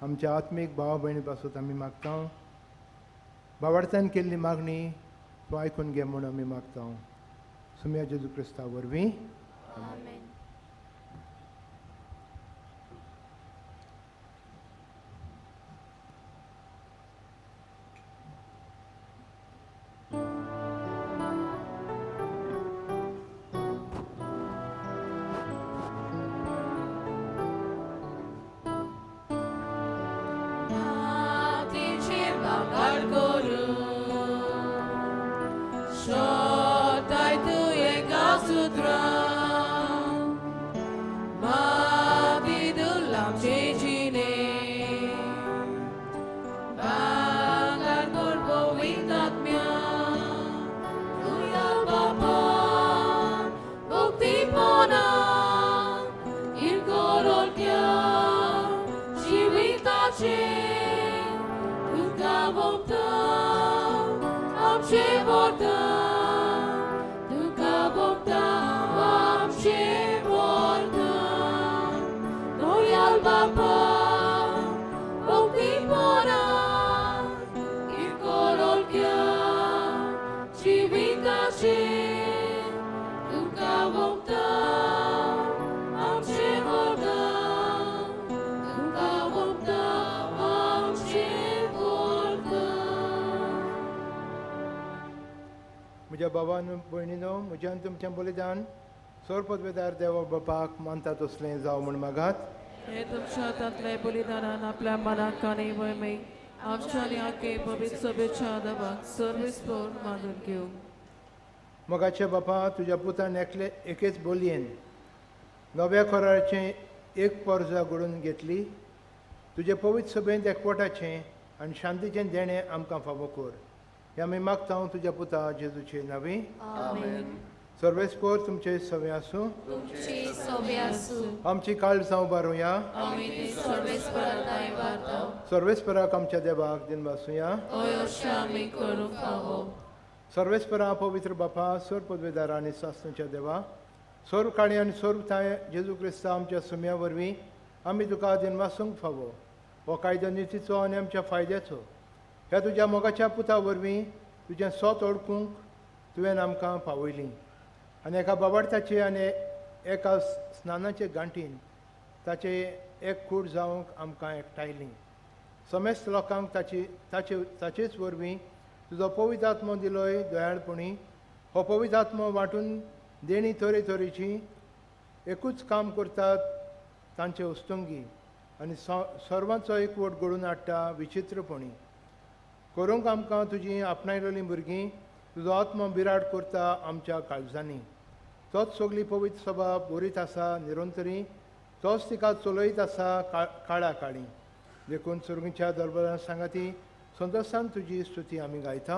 आमच्या आत्मीक भावा भयणी पासत आमी मागता. भावार्थान केल्ली मागणी तूं आयकून घे म्हूण आमी मागता. सुम्या जेजू क्रिस्ता वरवीं. आमेन. म्हज्या बाबान भयणीनो, म्हज्यान तुमचें बलिदान सोरपदवेदार देवा बापाक मानता तसलें जावं म्हूण मागात. हे तुमच्या हातांतले बलिदानान आपल्या मनाक आनी वयमेक आमच्या आनी आखे पवित्र सभेच्या देवाक सर्वेस्पर मानून घेवं. मोगाच्या बापा, तुज्या पुतान एकले एकेच बोलयेन नव्या कराराचें एक पर्जा घडोवन घेतली. तुजे पवित्र सभेंत एकवटाचें आनी शांतीचें देणें आमकां फावो कर. हे आमी मागता तुज्या पुता जेजूचे नांवी. आमेन. सर्वेस्पर तुमचे सवे आसूं. आमची काळजां उबारुया. सर्वेस्पराक आमच्या देवाक दिनवासुया. सर्वेस्परा पवित्र बापा, सोर पदवेदार आनी सासणाच्या देवा, सोर काळी आनी सोर थाय जेजू क्रिस्ता आमच्या सुम्या वरवीं आमी तुका दिनवासूंक फावो. हो कायदो नितीचो आनी आमच्या फायद्याचो. ह्या तुज्या मोगाच्या पुता वरवीं तुजें सोत ओळखूंक तुवें आमकां पावयली आनी एका बाबार्थाचे आनी एका स्नानाचे गांठीन ताचे एक कूड जावंक आमकां एकठांयली. समेस्त लोकांक ताची ताचे ताचेच वरवीं तुजो पवित्र आत्मो दिलोय दयाळपणी. हो पवित्र आत्मो वांटून देणी तरेतरेची एकूच काम करतात तांचे उस्तुंगी आनी सर्वांचो एकवट घडोवन हाडटा विचित्रपणी. करूंक आमकां तुजी आपणायलेलीं भुरगीं तुजो आत्मो बिराड करता आमच्या काळजांनी. तोच सगली पवित्र सभा बरीत आसा निरंतरी, तोच तिका चलयत आसा काळा काळी. देखून सुरगीच्या दरबारान सांगाती संतोशान तुजी स्तुती आमी गायता.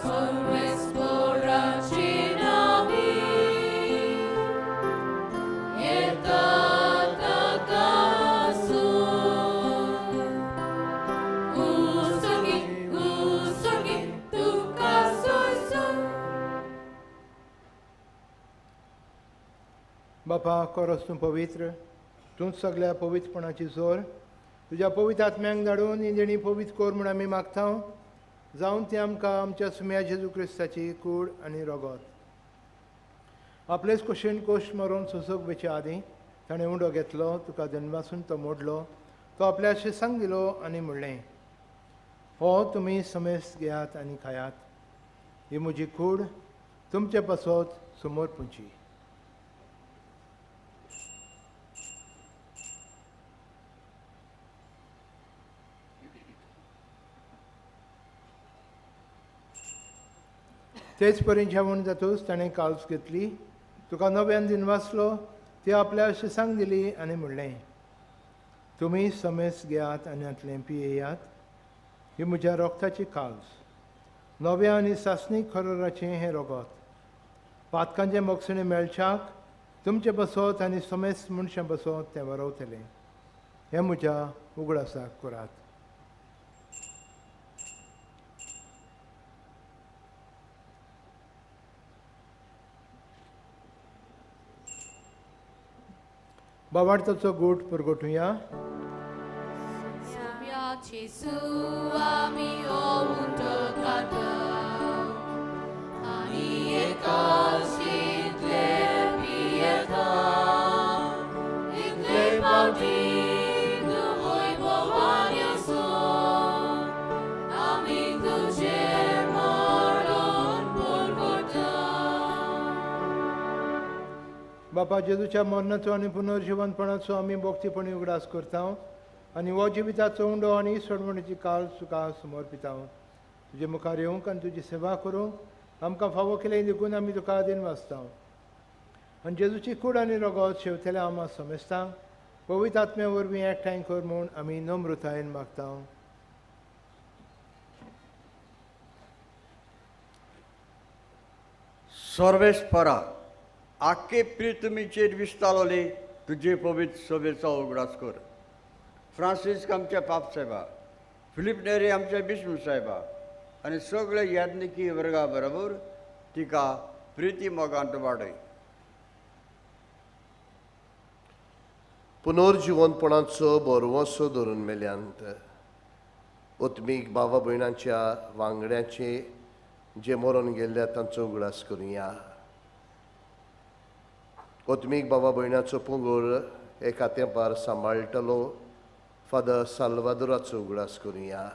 Always for बापा कोरस तूं पवित्र, तूंच सगळ्या पवित्रपणाची जोर। तुज्या पवित्र आत्म्यांक धाडून ही देणी पवित्र कोर म्हूण आमी मागता, जावन ती आमकां आमच्या सुम्या जेजू क्रिस्ताची कूड आनी रगत। आपलेच कुशीन कोश मरोवन सोंसूंक वेचे आदीं ताणें उंडो घेतलो, तुका धनवासून तो मोडलो, तो आपल्या शिसांक दिलो आनी म्हणलें, हो तुमी समेस्त घेयात आनी खायात, ही म्हजी कूड तुमचे पासत समोर पुंची। तेच परी जेवण जातूच ताणें काल्स घेतली, तुका नव्यान दिनवासलो, ती आपल्या शिसांक दिली आनी म्हणलें, तुमी समेस्त घेयात आनी हांतलें पियेयात, ही म्हज्या रोगताची काल्स, नव्या आनी सासणीक खरोराचें हें रोगत, पातकांचें मोगसणें मेळच्याक तुमचें बसत आनी समेस्त मनशां बसत तें वरवतलें, हें म्हज्या उगडासाक करात। बाबार्थाचो गोट परगटुया। बापा जेजूच्या मरणाचो आनी पुनर्जिवनपणाचो आमी भक्तीपणी उगडास करता आनी हो जिविताचो उंडो आनी सोडवणीची काळ तुका समर्पिता। तुजे मुखार येवंक आनी तुजी सेवा करूंक आमकां फावो केलें देखून आमी तुका आदीन वाचता आनी जेजूची कूड आनी रगत शेवतल्या आमा समेस्तांक पवित्र आत्म्या वरवीं एकठांय कर म्हूण आमी नम्रतायेन मागता। सर्वेस्परा आख्खे पृथ्वीचेर विस्तारले तुजे पवित्र सभेचो उगडास कर। फ्रांसिस्क आमच्या पाप साहेबा, फिलीप नेरी आमच्या विष्णू साहेबा आनी सगळे याज्ञिकी वर्गा बरोबर तिका प्रिती मोगांत वाडय। पुनर्जिवनपणाचो बरवसो धरून मेल्यांत ओत्मीक बाबा भयणांच्या वांगड्याचे जे मरून गेल्ल्या तांचो उगडास करुया। ओत्मीक बाबा भयणाचो पंगड एका तेंपार सांबाळटलो फादर साल्वादोराचो उगडास करुया।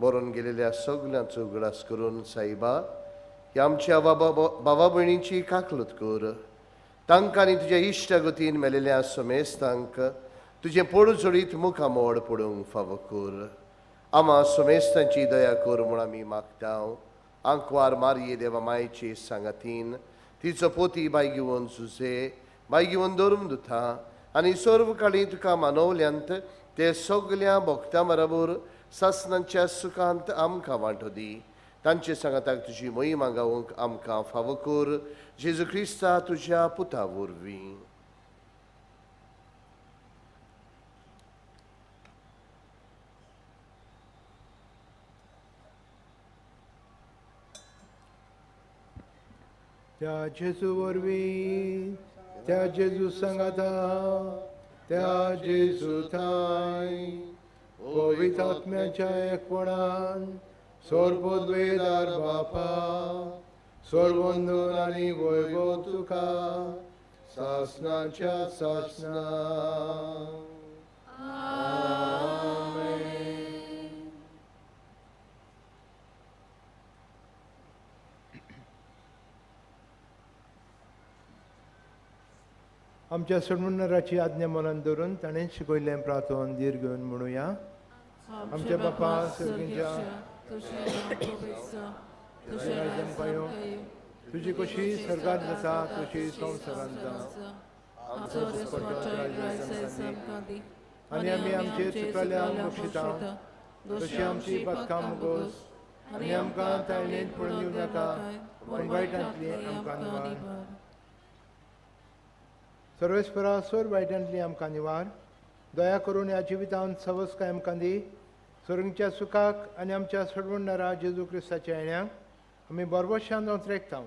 मरून गेलेल्या सगल्यांचो उगडास करून साईबा ह्या आमच्या बाबा भयणीची काकलूत कर। तांकां आनी तुज्या इश्टागतीन मेलेल्या समेस्तांक तुजें पोड जोडीत मुखामोड पडूंक फावो कर। आमा समेस्तांची दया कर म्हूण आमी मागता। आंकवार मारये देवा मायचे सांगातीन तिचो पोती बाय घेवन सुसे बाय घेवन धरून दुथा आनी सर्व काळी तुका मानवल्यांत ते सगल्या भक्तां बरोबर सासनांच्या सुखांत आमकां वांटो दी। तांचे सांगाताक तुजी मोहिमा गावंक आमकां फावो कर जेजू क्रिस्ता तुज्या पुता वरवीं। त्या जेजू वरवीं, त्या जेजू सांगाता, त्या जेजू थांय पवित्र आत्म्याच्या एकपणान सर्वोद्वेदार बापा सर्वंदून आनी वैभव तुका सासनाच्या सासना। आमच्या सोडवणदाराची आज्ञा मनान धरून ताणें शिकयल्लें प्रार्थन धीर घेवन म्हणुया। आमच्या बापा सर्गीच्या तुजी कशी सर्गात जाता तशी संवसारांत जावं। आनी आमी आमचे चुकल्याक बक्षिता तशी आमची पातकां मुगोस आनी आमकां ताळणेंत पडून दिवं नाका पूण वायटांतली आमकां निवार। सर्वेस्परा सोर वायटांतली आमकां निवार। दया करून ह्या जिवितांत सवस्काय आमकां दी। सोरंगच्या सुखाक आनी आमच्या सोडवणदारा जेजू क्रिस्ताच्या येण्याक आमी बरबशान ओतरेकता।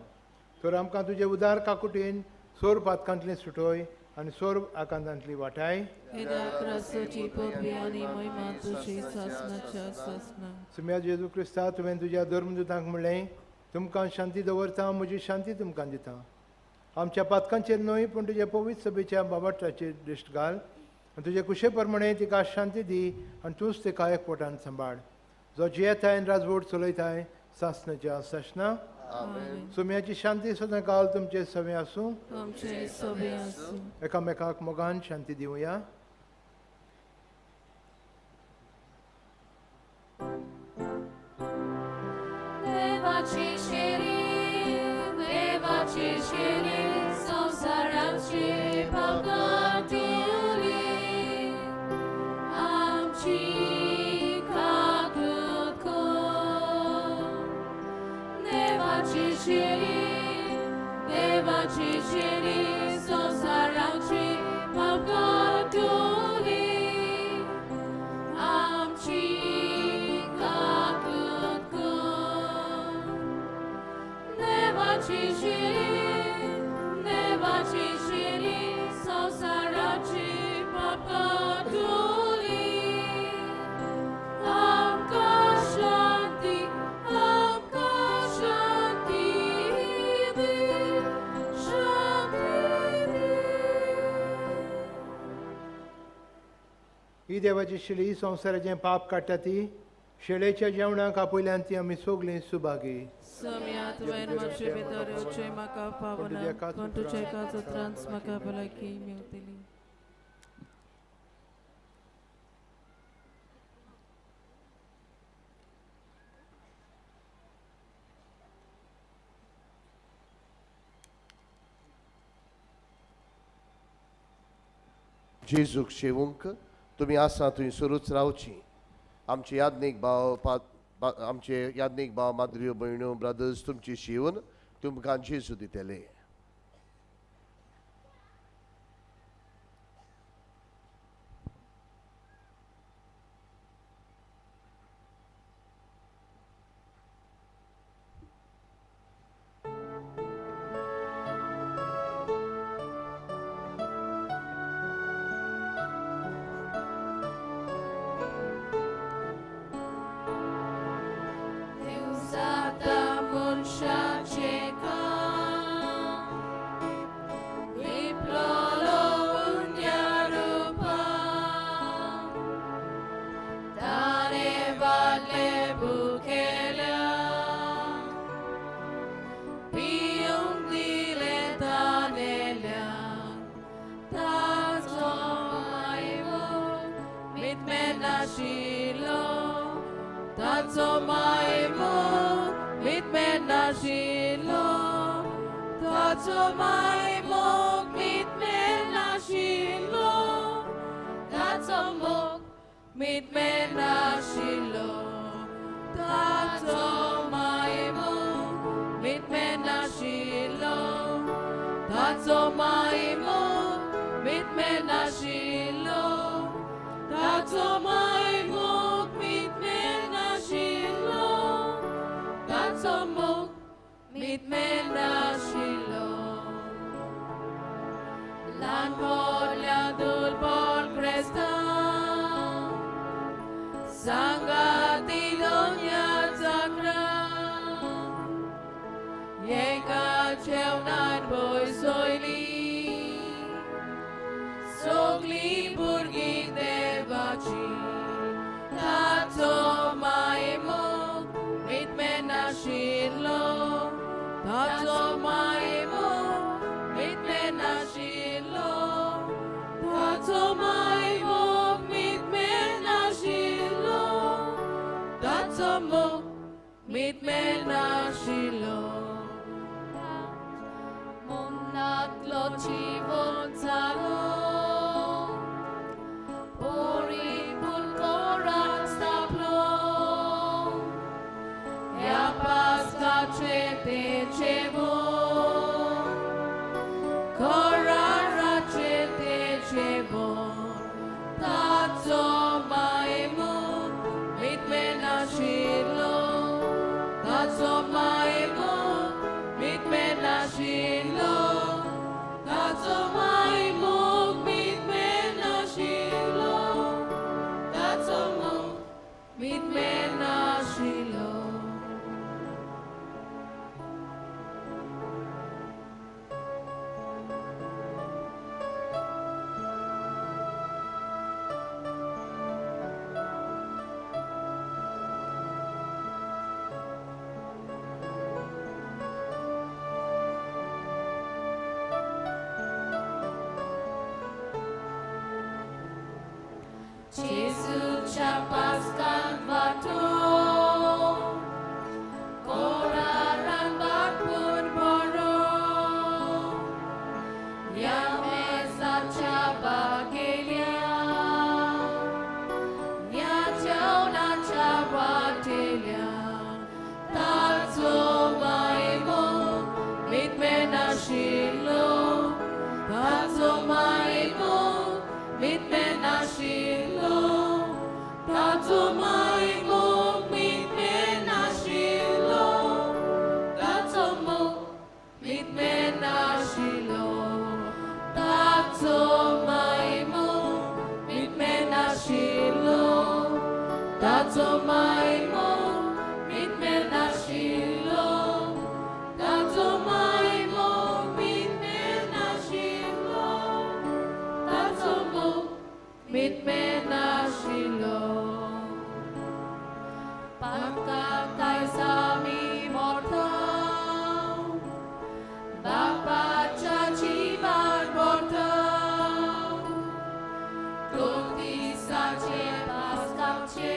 तर आमकां तुजे उदार काकुटीन सोर पातकांतली सुटोय आनी सोर आकांतांतली वाटाय. सुम्या जेजू क्रिस्ता, तुवें तुज्या धर्मदूतांक म्हणलें, तुमकां शांती दवरता, म्हजी शांती तुमकां दिता. आमच्या पातकांचेर न्हय पूण तुज्या पवित्र सभेच्या बाबाटाचेर दिश्ट घाल आनी तुजे कुशे प्रमाणे तिका शांती दी आनी तूंच तिका एकवटान सांबाळ, जो जियेताय आनी राजवट चलयताय सासणाच्या सासणा. सुम्याची शांती सदां काल तुमचे सवे आसूं. एकामेकाक मोगान शांती दिवया. देवाची शिरी, देवाची शिरी, संवसाराची पापकाटी उरी, आमची काकूत कर. देवाची शिरी, देवाची शिरी, संवसाराची पापकाटी उरी, आमची काकूत कर. देवाची शिरी, देवाची शिरी, संवसाराची पापकाटुली, आमकां शांती, आमकां शांती दी, शांती दी. ही देवाची शिली संवसाराचें पाप काडटा ती शेळेच्या जेवणाक आपयल्यान ती आमी सगळीं सुभागी. सम्या तुवें म्हजे भितर येवचें म्हाका पावना, पूण तुज्या एकाच उतरान म्हाका भलायकी मेवतली. जेजूक शेवूंक तुमी आसा थंय सुरूच रावची. आमचे याज्ञीक भाव, आमचे याज्ञीक भाव, माद्रियो, भयण्यो, ब्रदर्स तुमची शिवून तुमकां जेजू दितले. Tazo maimu, mit menashilo. आमच्या पास्कांत वांटो कोरारान बापून बरो ह्या मेजाच्या बागेल्या ह्या जेवणाच्या वाटेल्या ताचो मायमो मितमेनाशिल्लो ताचो मायमो मितमेनाशिल्लो ताचो मायमो मितमेनाशिल्लो ताचो मोग मितमेनाशिल्लो ताचो मायमो मितमेनाशिल्लो ताचो मायमो मितमेनाशिल्लो ताचो मायमो मितमेनाशिल्लो ताचो मोग मितमेनाशिल्लो पाकाक आयज आमी मोरता बापाच्या जिवान मोरता दोन दिसाचे पास्काचे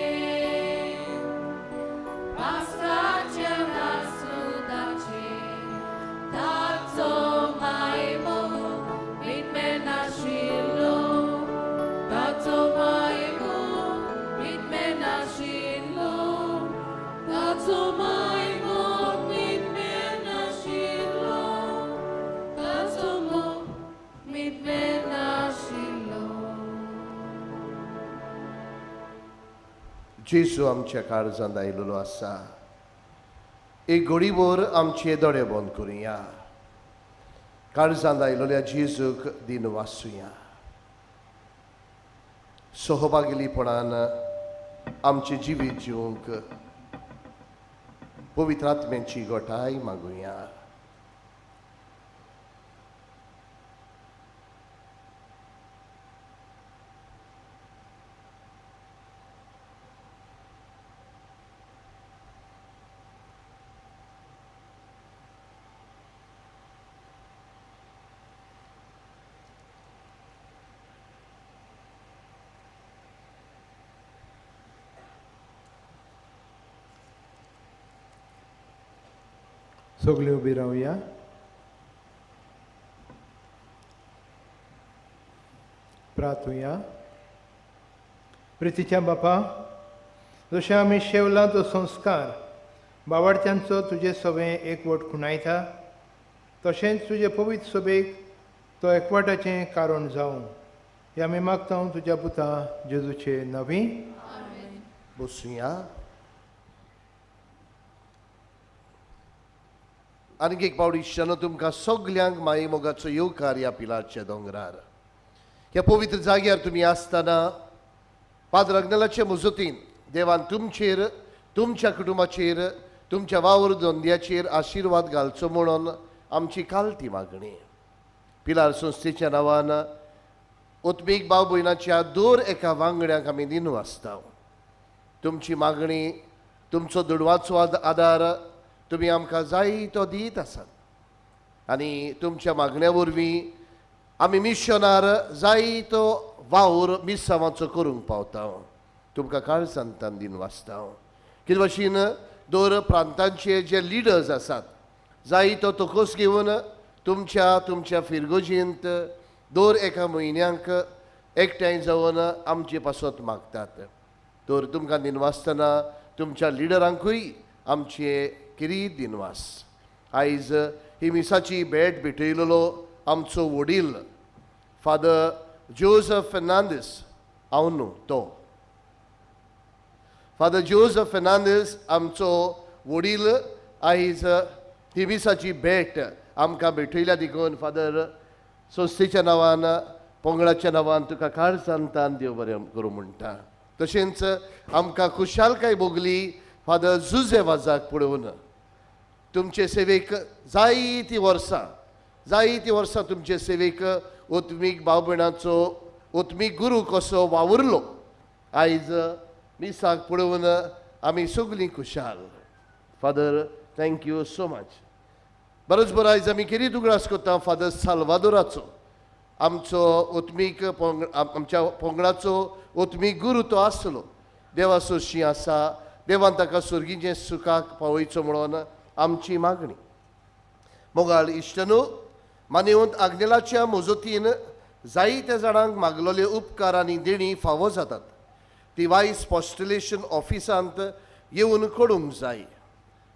पास्काचे नासुदाचे ताचो मायमो मितमेनाशिल्लो ताचो मायमो मितमेनाशिल्लो ताचो मायमो मितमेनाशिल्लो ताचो मोग मितमेनाशिल्लो. जेजू आमच्या काळजांत आयिल्लो आसा. एक घडीभर आमचे दोळे बंद करुया. काळजांत आयिल्ल्या जेजूक दिन वाचुया. सहभागिलीपणान आमचें जिवीत जिवंक पवित्र आत्म्याची गोठाय मागुया. सगळीं उबी रावया. प्रार्थुया. प्रितीच्या बापा, जशें आमी शेवला तो संस्कार बावडच्यांचो तुजे सवें एकवट खुणायता, तशेंच तुजे पवित्र सभेक तो एकवटाचें कारण जावं हें आमी मागता तुज्या पुता जेजूचे नवी. बसुया. आनीक एक पावटी इश्टानो तुमकां सगल्यांक माये मोगाचो येवकार ह्या पिलारच्या दोंगरार. ह्या पवित्र जाग्यार तुमी आसतना पाद्र अग्नेलाचे मजतीन देवान तुमचेर, तुमच्या कुटुंबाचेर, तुमच्या वावर धंद्याचेर आशिर्वाद घालचो म्हणून आमची कालती मागणी. पिलार संस्थेच्या नांवान उत्मीक भाव भयणाच्या दर एका वांगड्यांक आमी दिनू आसता. तुमची मागणी, तुमचो दुडवाचो आदार तुमी आमकां जाय तो दीत आसात आनी तुमच्या मागण्या वरवीं आमी मिशनार जाय तो वावर मिसांवाचो करूंक पावता. तुमकां काळजांतल्यान दिन वाचता. कितें भाशेन दर प्रांतांचे जे लिडर्स आसात जाय तो तकस घेवन तुमच्या तुमच्या फिरगोजींत दर एका म्हयन्यांक एकठांय जावन आमचे पासत मागतात. तर तुमकां दिनवासतना तुमच्या लिडरांकूय आमचे किरी दिनवास. आयज ही मिसाची भेट भेटयलेलो आमचो वडील फादर जोजफ फेर्नांदीस, हांव न्हू तो फादर जोजफ फेर्नांदीस आमचो वडील आयज ही मिसाची भेट आमकां भेटयल्या देखून फादर संस्थेच्या नांवान, पंगडाच्या नांवान तुका काळजांतल्यान देव बरें करूं म्हणटा. तशेंच आमकां खुशालकाय भोगली फादर जुजे वाजाक पळोवन. तुमचे सेवेक जायतीं वर्सां, जायतीं वर्सां तुमचे सेवेक ओत्मीक भाव भयणाचो ओत्मीक गुरू कसो वावुरलो. आयज मिसाक पळोवन आमी सगळीं खुशाल. Father thank you so much. बरोच बरो आयज आमी खेरीत उगडास करता फादर साल्वादोराचो, आमचो ओत्मीक आमच्या पंगडाचो ओत्मीक गुरू तो आसलो. देवा सोशी आसा. देवान ताका सुर्गीचें सुखाक पावयचो म्हणून आमची मागणी. मोगाळ इश्टनू, मानेवंत आग्नेलाच्या मजतीन जायत्या जाणांक मागलोले उपकार आनी देणी फावो जातात. ती वायस पोस्टलेशन ऑफिसांत येवन कडूंक जाय.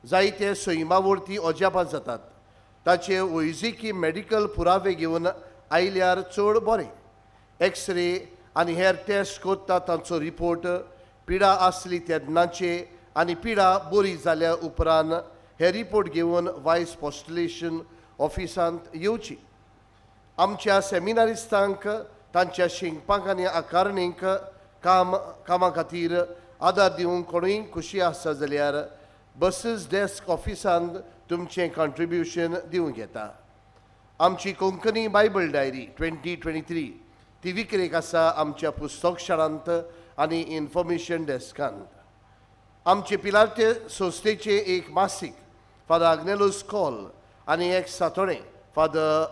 जायते सैमावरती अजापां जातात. ताचे वैजकी मेडिकल पुरावे घेवन आयल्यार चड बरें. एक्सरे आनी हेर टेस्ट करता तांचो रिपोर्ट पिडा आसली तेन्नाचे आनी पिडा बरी जाल्या उपरांत हे रिपोर्ट घेवन वायस पोस्टलेशन ऑफिसांत येवची. आमच्या सेमिनारिस्तांक तांच्या शिंकपाक आनी आकारणीक कामा खातीर आदार दिवंक कोणूय खुशी आसा जाल्यार बसीस डेस्क ऑफिसांत तुमचें कॉन्ट्रिब्युशन दिवंक येता. आमची कोंकणी बायबल डायरी 2023 ती विक्रेक आसा आमच्या पुस्तकशाळांत आनी इन्फॉर्मेशन डेस्कांत. आमचे पिलार्ते संस्थेचे एक मासीक फादर आग्नेलोस कॉल आनी एक सातोणें फादर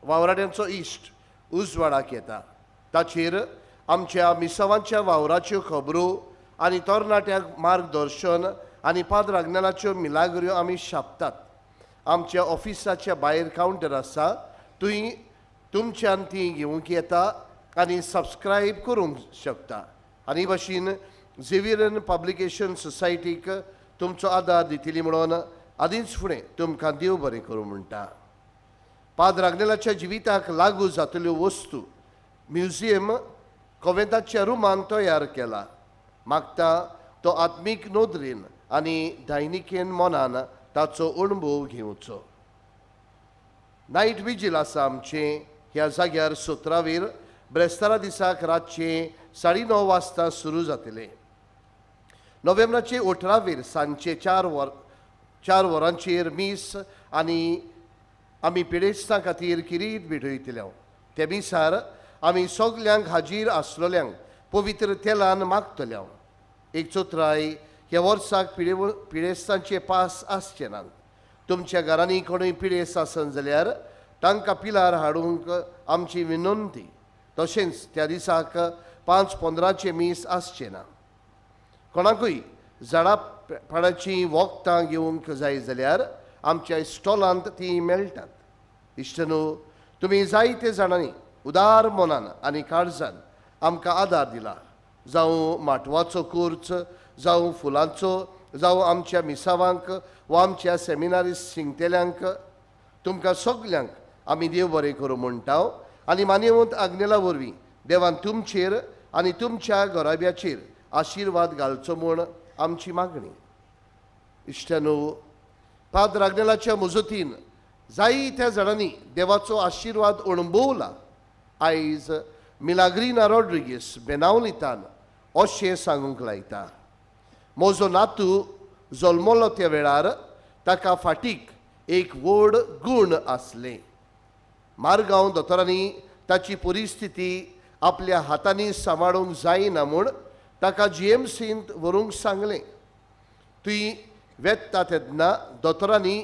वावराड्यांचो इश्ट उजवाडाक येता. ताचेर आमच्या मिसावांच्या वावराच्यो खबरो आनी तरणाट्यांक मार्गदर्शन आनी पाद्र आग्नेलाच्यो मिलाग्र्यो आमी छापतात. आमच्या ऑफिसाच्या भायर कावंटर आसा, थंय तुमच्यान ती घेवंक येता आनी सबस्क्रायब करूंक शकता. आनी भशेन झेवियरन पब्लिकेशन सोसायटीक तुमचो आदार दितली म्हणून आदींच फुडें तुमकां देव बरें करूं म्हणटा. पाद्र आग्नेलाच्या जिविताक लागू जातल्यो वस्तू म्युझियम कोवेंताच्या रुमान तयार केला. मागता तो आत्मीक नदरेन आनी दैनिकेन मनान ताचो अणभव घेवचो. नायट विजील आसा आमचें ह्या जाग्यार 17वेर ब्रेस्तारा दिसाक रातचें 9:30 वाजता सुरू जातलें. नोव्हेंबराचे 18वेर सांजचे 4 वरांचेर मीस आनी आमी पिडेस्तां खातीर किरीट भेटयतले. ते मिसार आमी सगल्यांक हाजीर आसलोल्यांक पवित्र तेलान मागतले. एक चोत्राय ह्या वर्साक पिडेस्तांचे पास आसचे नात. तुमच्या घरांनी कोणूय पिडेस्त आसन जाल्यार तांकां पिलार हाडूंक आमची विनंती. तशेंच त्या दिसाक 5:15 मीस आसचें ना. कोणाकूय झाडां पाडाचीं वखदां घेवंक जाय जाल्यार आमच्या स्टॉलांत तीं मेळटात. इश्टनू, तुमी जायते जाणांनी उदार मनान आनी काळजान आमकां आदार दिला. जावं माटवाचो कोर्च, जावं फुलांचो, जावं आमच्या मिसावांक वा आमच्या सेमिनारिस्ट शिंकतेल्यांक, तुमकां सगल्यांक आमी देव बरें करूं म्हणटा. आनी मानेवंत आग्नेला वरवीं देवान तुमचेर आनी तुमच्या घराब्याचेर आशिर्वाद घालचो म्हूण आमची मागणी. इश्टानो, पाद्र आग्नेलाच्या मजतीन जायत्या जाणांनी देवाचो आशिर्वाद अणभवला. आयज मिलाग्रिना रॉड्रिगीस बेनावलितान अशें सांगूंक लायता. म्हजो नातू जल्मलो त्या वेळार ताका फाटीक एक व्हड गूण आसलें. मारगांव दोतोरांनी ताची परिस्थिती आपल्या हातांनी सांबाळूंक जायना म्हूण ताका जीएमसींत व्हरूंक सांगलें. थंय वेता तेन्ना दोतोरांनी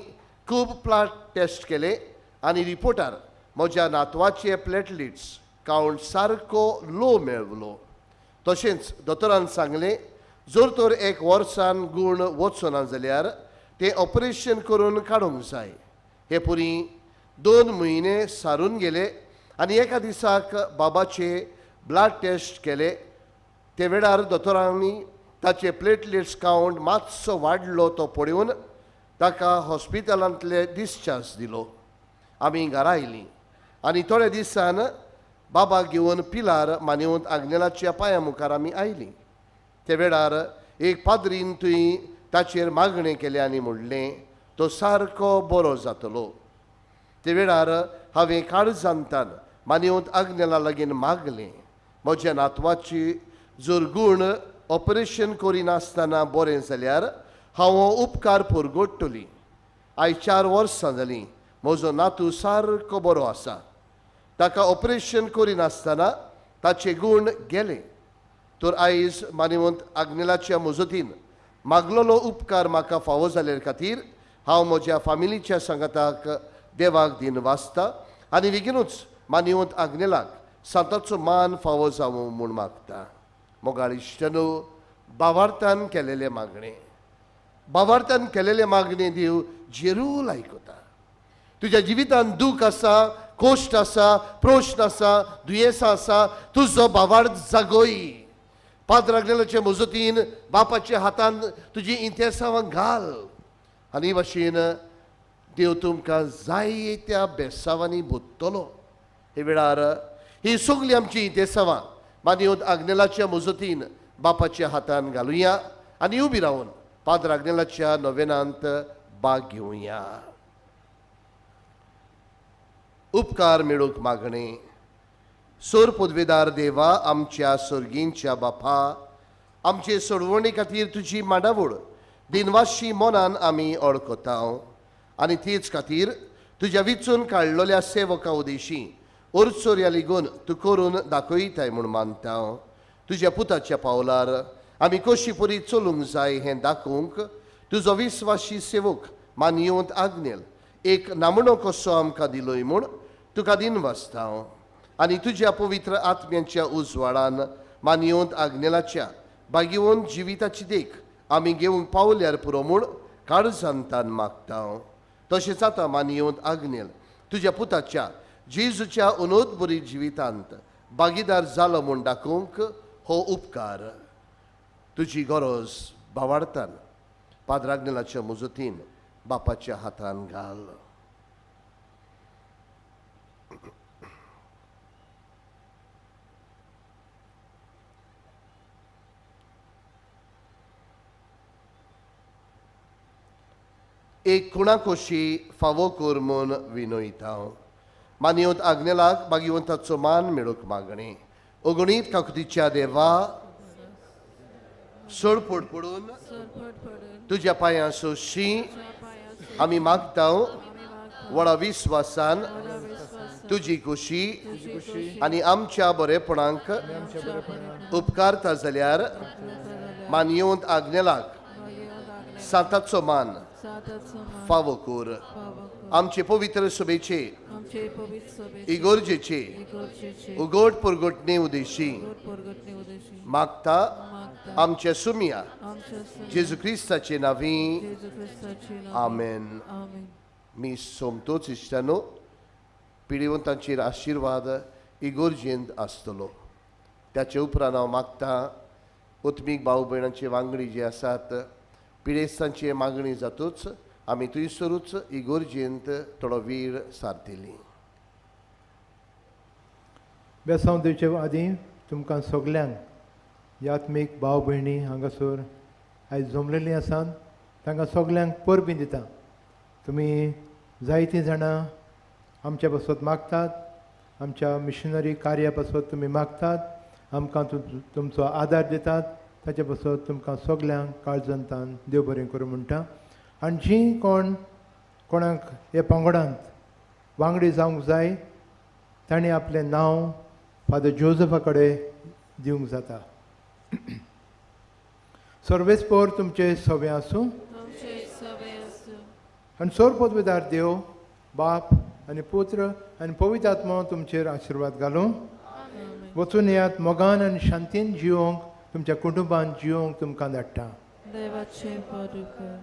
खूब प्लाट टेस्ट केले आनी रिपोर्टार म्हज्या नातवाचे प्लेटलेट्स कावंट सारको लो मेळलो. तशेंच दोतोरान सांगलें जर तर एक वर्सान गूण वचना जाल्यार तें ऑपरेशन करून काडूंक जाय. हे पुरी 2 म्हयने सारून गेले आनी एका दिसाक बाबाचे ब्लड टेस्ट केले. ते वेळार दोतोरांनी ताचे प्लेटलेट्स कावंट मातसो वाडलो तो पळोवन ताका हॉस्पिटलांतले डिस्चार्ज दिलो. आमी घरा आयलीं आनी थोड्या दिसान बाबाक घेवन पिलार मानेवंत आग्नेलाच्या पांया मुखार आमी आयलीं. ते वेळार एक पाद्रीन थंय ताचेर मागणें केलें आनी म्हणलें तो सारको बरो जातलो. ते वेळार हांवें काळजांतान मानेवंत आग्नेला लागीं मागलें म्हज्या नातवाची जर गूण ऑपरेशन करिनासतना बरें जाल्यार हांव हो उपकार पुरगोडटली. आयज 4 वर्सां जालीं म्हजो नातू सारको बरो आसा. ताका ऑपरेशन करिनासतना ताचे गूण गेले. तर आयज मानेवंत आग्नेलाच्या मजतीन मागलोलो उपकार म्हाका फावो जाल्या खातीर हांव म्हज्या फामिलीच्या सांगाताक देवाक दिन वाचता आनी बेगीनूच मानेवंत आग्नेलाक सांताचो मान फावो जावं म्हूण मागता. मोगाळ इश्टानो, बावार्थान केलेले मागणे, बावार्थान केलेले मागणे देव जेरूल आयकता. तुज्या जिवितान दूख आसा, कोश्ट आसा, प्रश्न आसा, दुयेंसां आसा, तुजो बावार्थ जागोय. पाद्र आग्नेलाचे मजतीन बापाच्या हातान तुजी इंतेसांवां घाल आनी भाशेन देव तुमकां जाय त्या बेसांवांनी भोत्तलो. हे वेळार ही सगळीं आमची इंतेसांवां मानयत आग्नेलाच्या मजतीन बापाच्या हातान घालुया आनी उबी रावन पाद्र आग्नेलाच्या नोवेनांत भाग घेवया. उपकार मेळूंक मागणें. सोर पदवेदार देवा, आमच्या सर्गींच्या बापा, आमचे सोडवणे खातीर तुजी मांडावळ दिनवाशी मनान आमी ओळखता आनी तेच खातीर तुज्या विचून काडलेल्या सेवका उदेशी ओरचोर्या लिगून तूं करून दाखयताय म्हूण मानता. तुज्या पुताच्या पावलार आमी कशी परी चलूंक जाय हें दाखोवंक तुजो विस्वाशी सेवक मानयेवंत आग्नेल एक नामणो कसो आमकां दिलोय म्हूण तुका दिनवासता. आनी तुज्या पवित्र आत्म्यांच्या उजवाडान मानयेवंत आग्नेलाच्या भाग्यवंत जिविताची देख आमी घेवंक पावल्यार पुरो म्हूण काळजांतान मागता. तशेंच आतां मानयेवंत आग्नेल तुज्या पुताच्या जेजूच्या उनोदबरी जिवितांत भागीदार जालो म्हूण दाखोवंक हो उपकार तुजी गरज भावार्थान पाद्र आग्नेलाच्या मजतीन बापाच्या हातान घाल. एक कुणाकोशी फावो कर म्हूण विनयता. मानयेवंत आग्नेलाक भाग्यवंताचो मान मेळूंक मागणें. अगणीत काकुतीच्या देवा, सोडपोड पडून तुज्या पांयां सोशी आमी मागता व्हडा विस्वासान तुजी खुशी आनी आमच्या बरेपणाक उपकारता जाल्यार मानयेवंत आग्नेलाक सांताचो मान फावो कर. आमचे पवित्र सभेचे इगोर्जेचे उगोट पुरगोटणे उदेशी मागता आमच्या सुमिया जेजू क्रिस्ताचे नांवी आमेन. मी सोमतोच इश्टानो पिडिवंतांचेर आशिर्वाद इगोर्जेंत आसतलो. त्याचे उपरांत हांव मागता उत्मीक भाव भयणांचे वांगडी जे आसात पिडेस्तांची मागणी जातूच आमी थंयसरूच इगोर्जेंत थोडो वेळ सारतली. बेसांव दिवचे आदीं तुमकां सगल्यांक यात्मीक भाव भयणी हांगासर आयज जमलेलीं आसात तांकां सगल्यांक परबीं दिता. तुमी जायतीं जाणां आमच्या पासत मागतात, आमच्या मिशनरी कार्या पासत तुमी मागतात, आमकां तुमचो आदार दितात, ताचे पासत तुमकां सगल्यांक काळजंतान देव बरें करूं म्हणटा. आनी जीं कोण कोणाक हे पंगडांत वांगडी जावंक जाय तांणी आपलें नांव फादर जोजफा कडेन दिवंक जाता. सर्वेस्पोर तुमचे सवे आसूं आनी सोर पदवेदार देव बाप आनी पुत्र आनी पवित्र आत्मो तुमचेर आशिर्वाद घालूं. वचून येयात मोगान आनी शांतीन जिवोंक तुमच्या कुटुंबान जिवोंक तुमकां धाडटा. देवाचें बरें कर.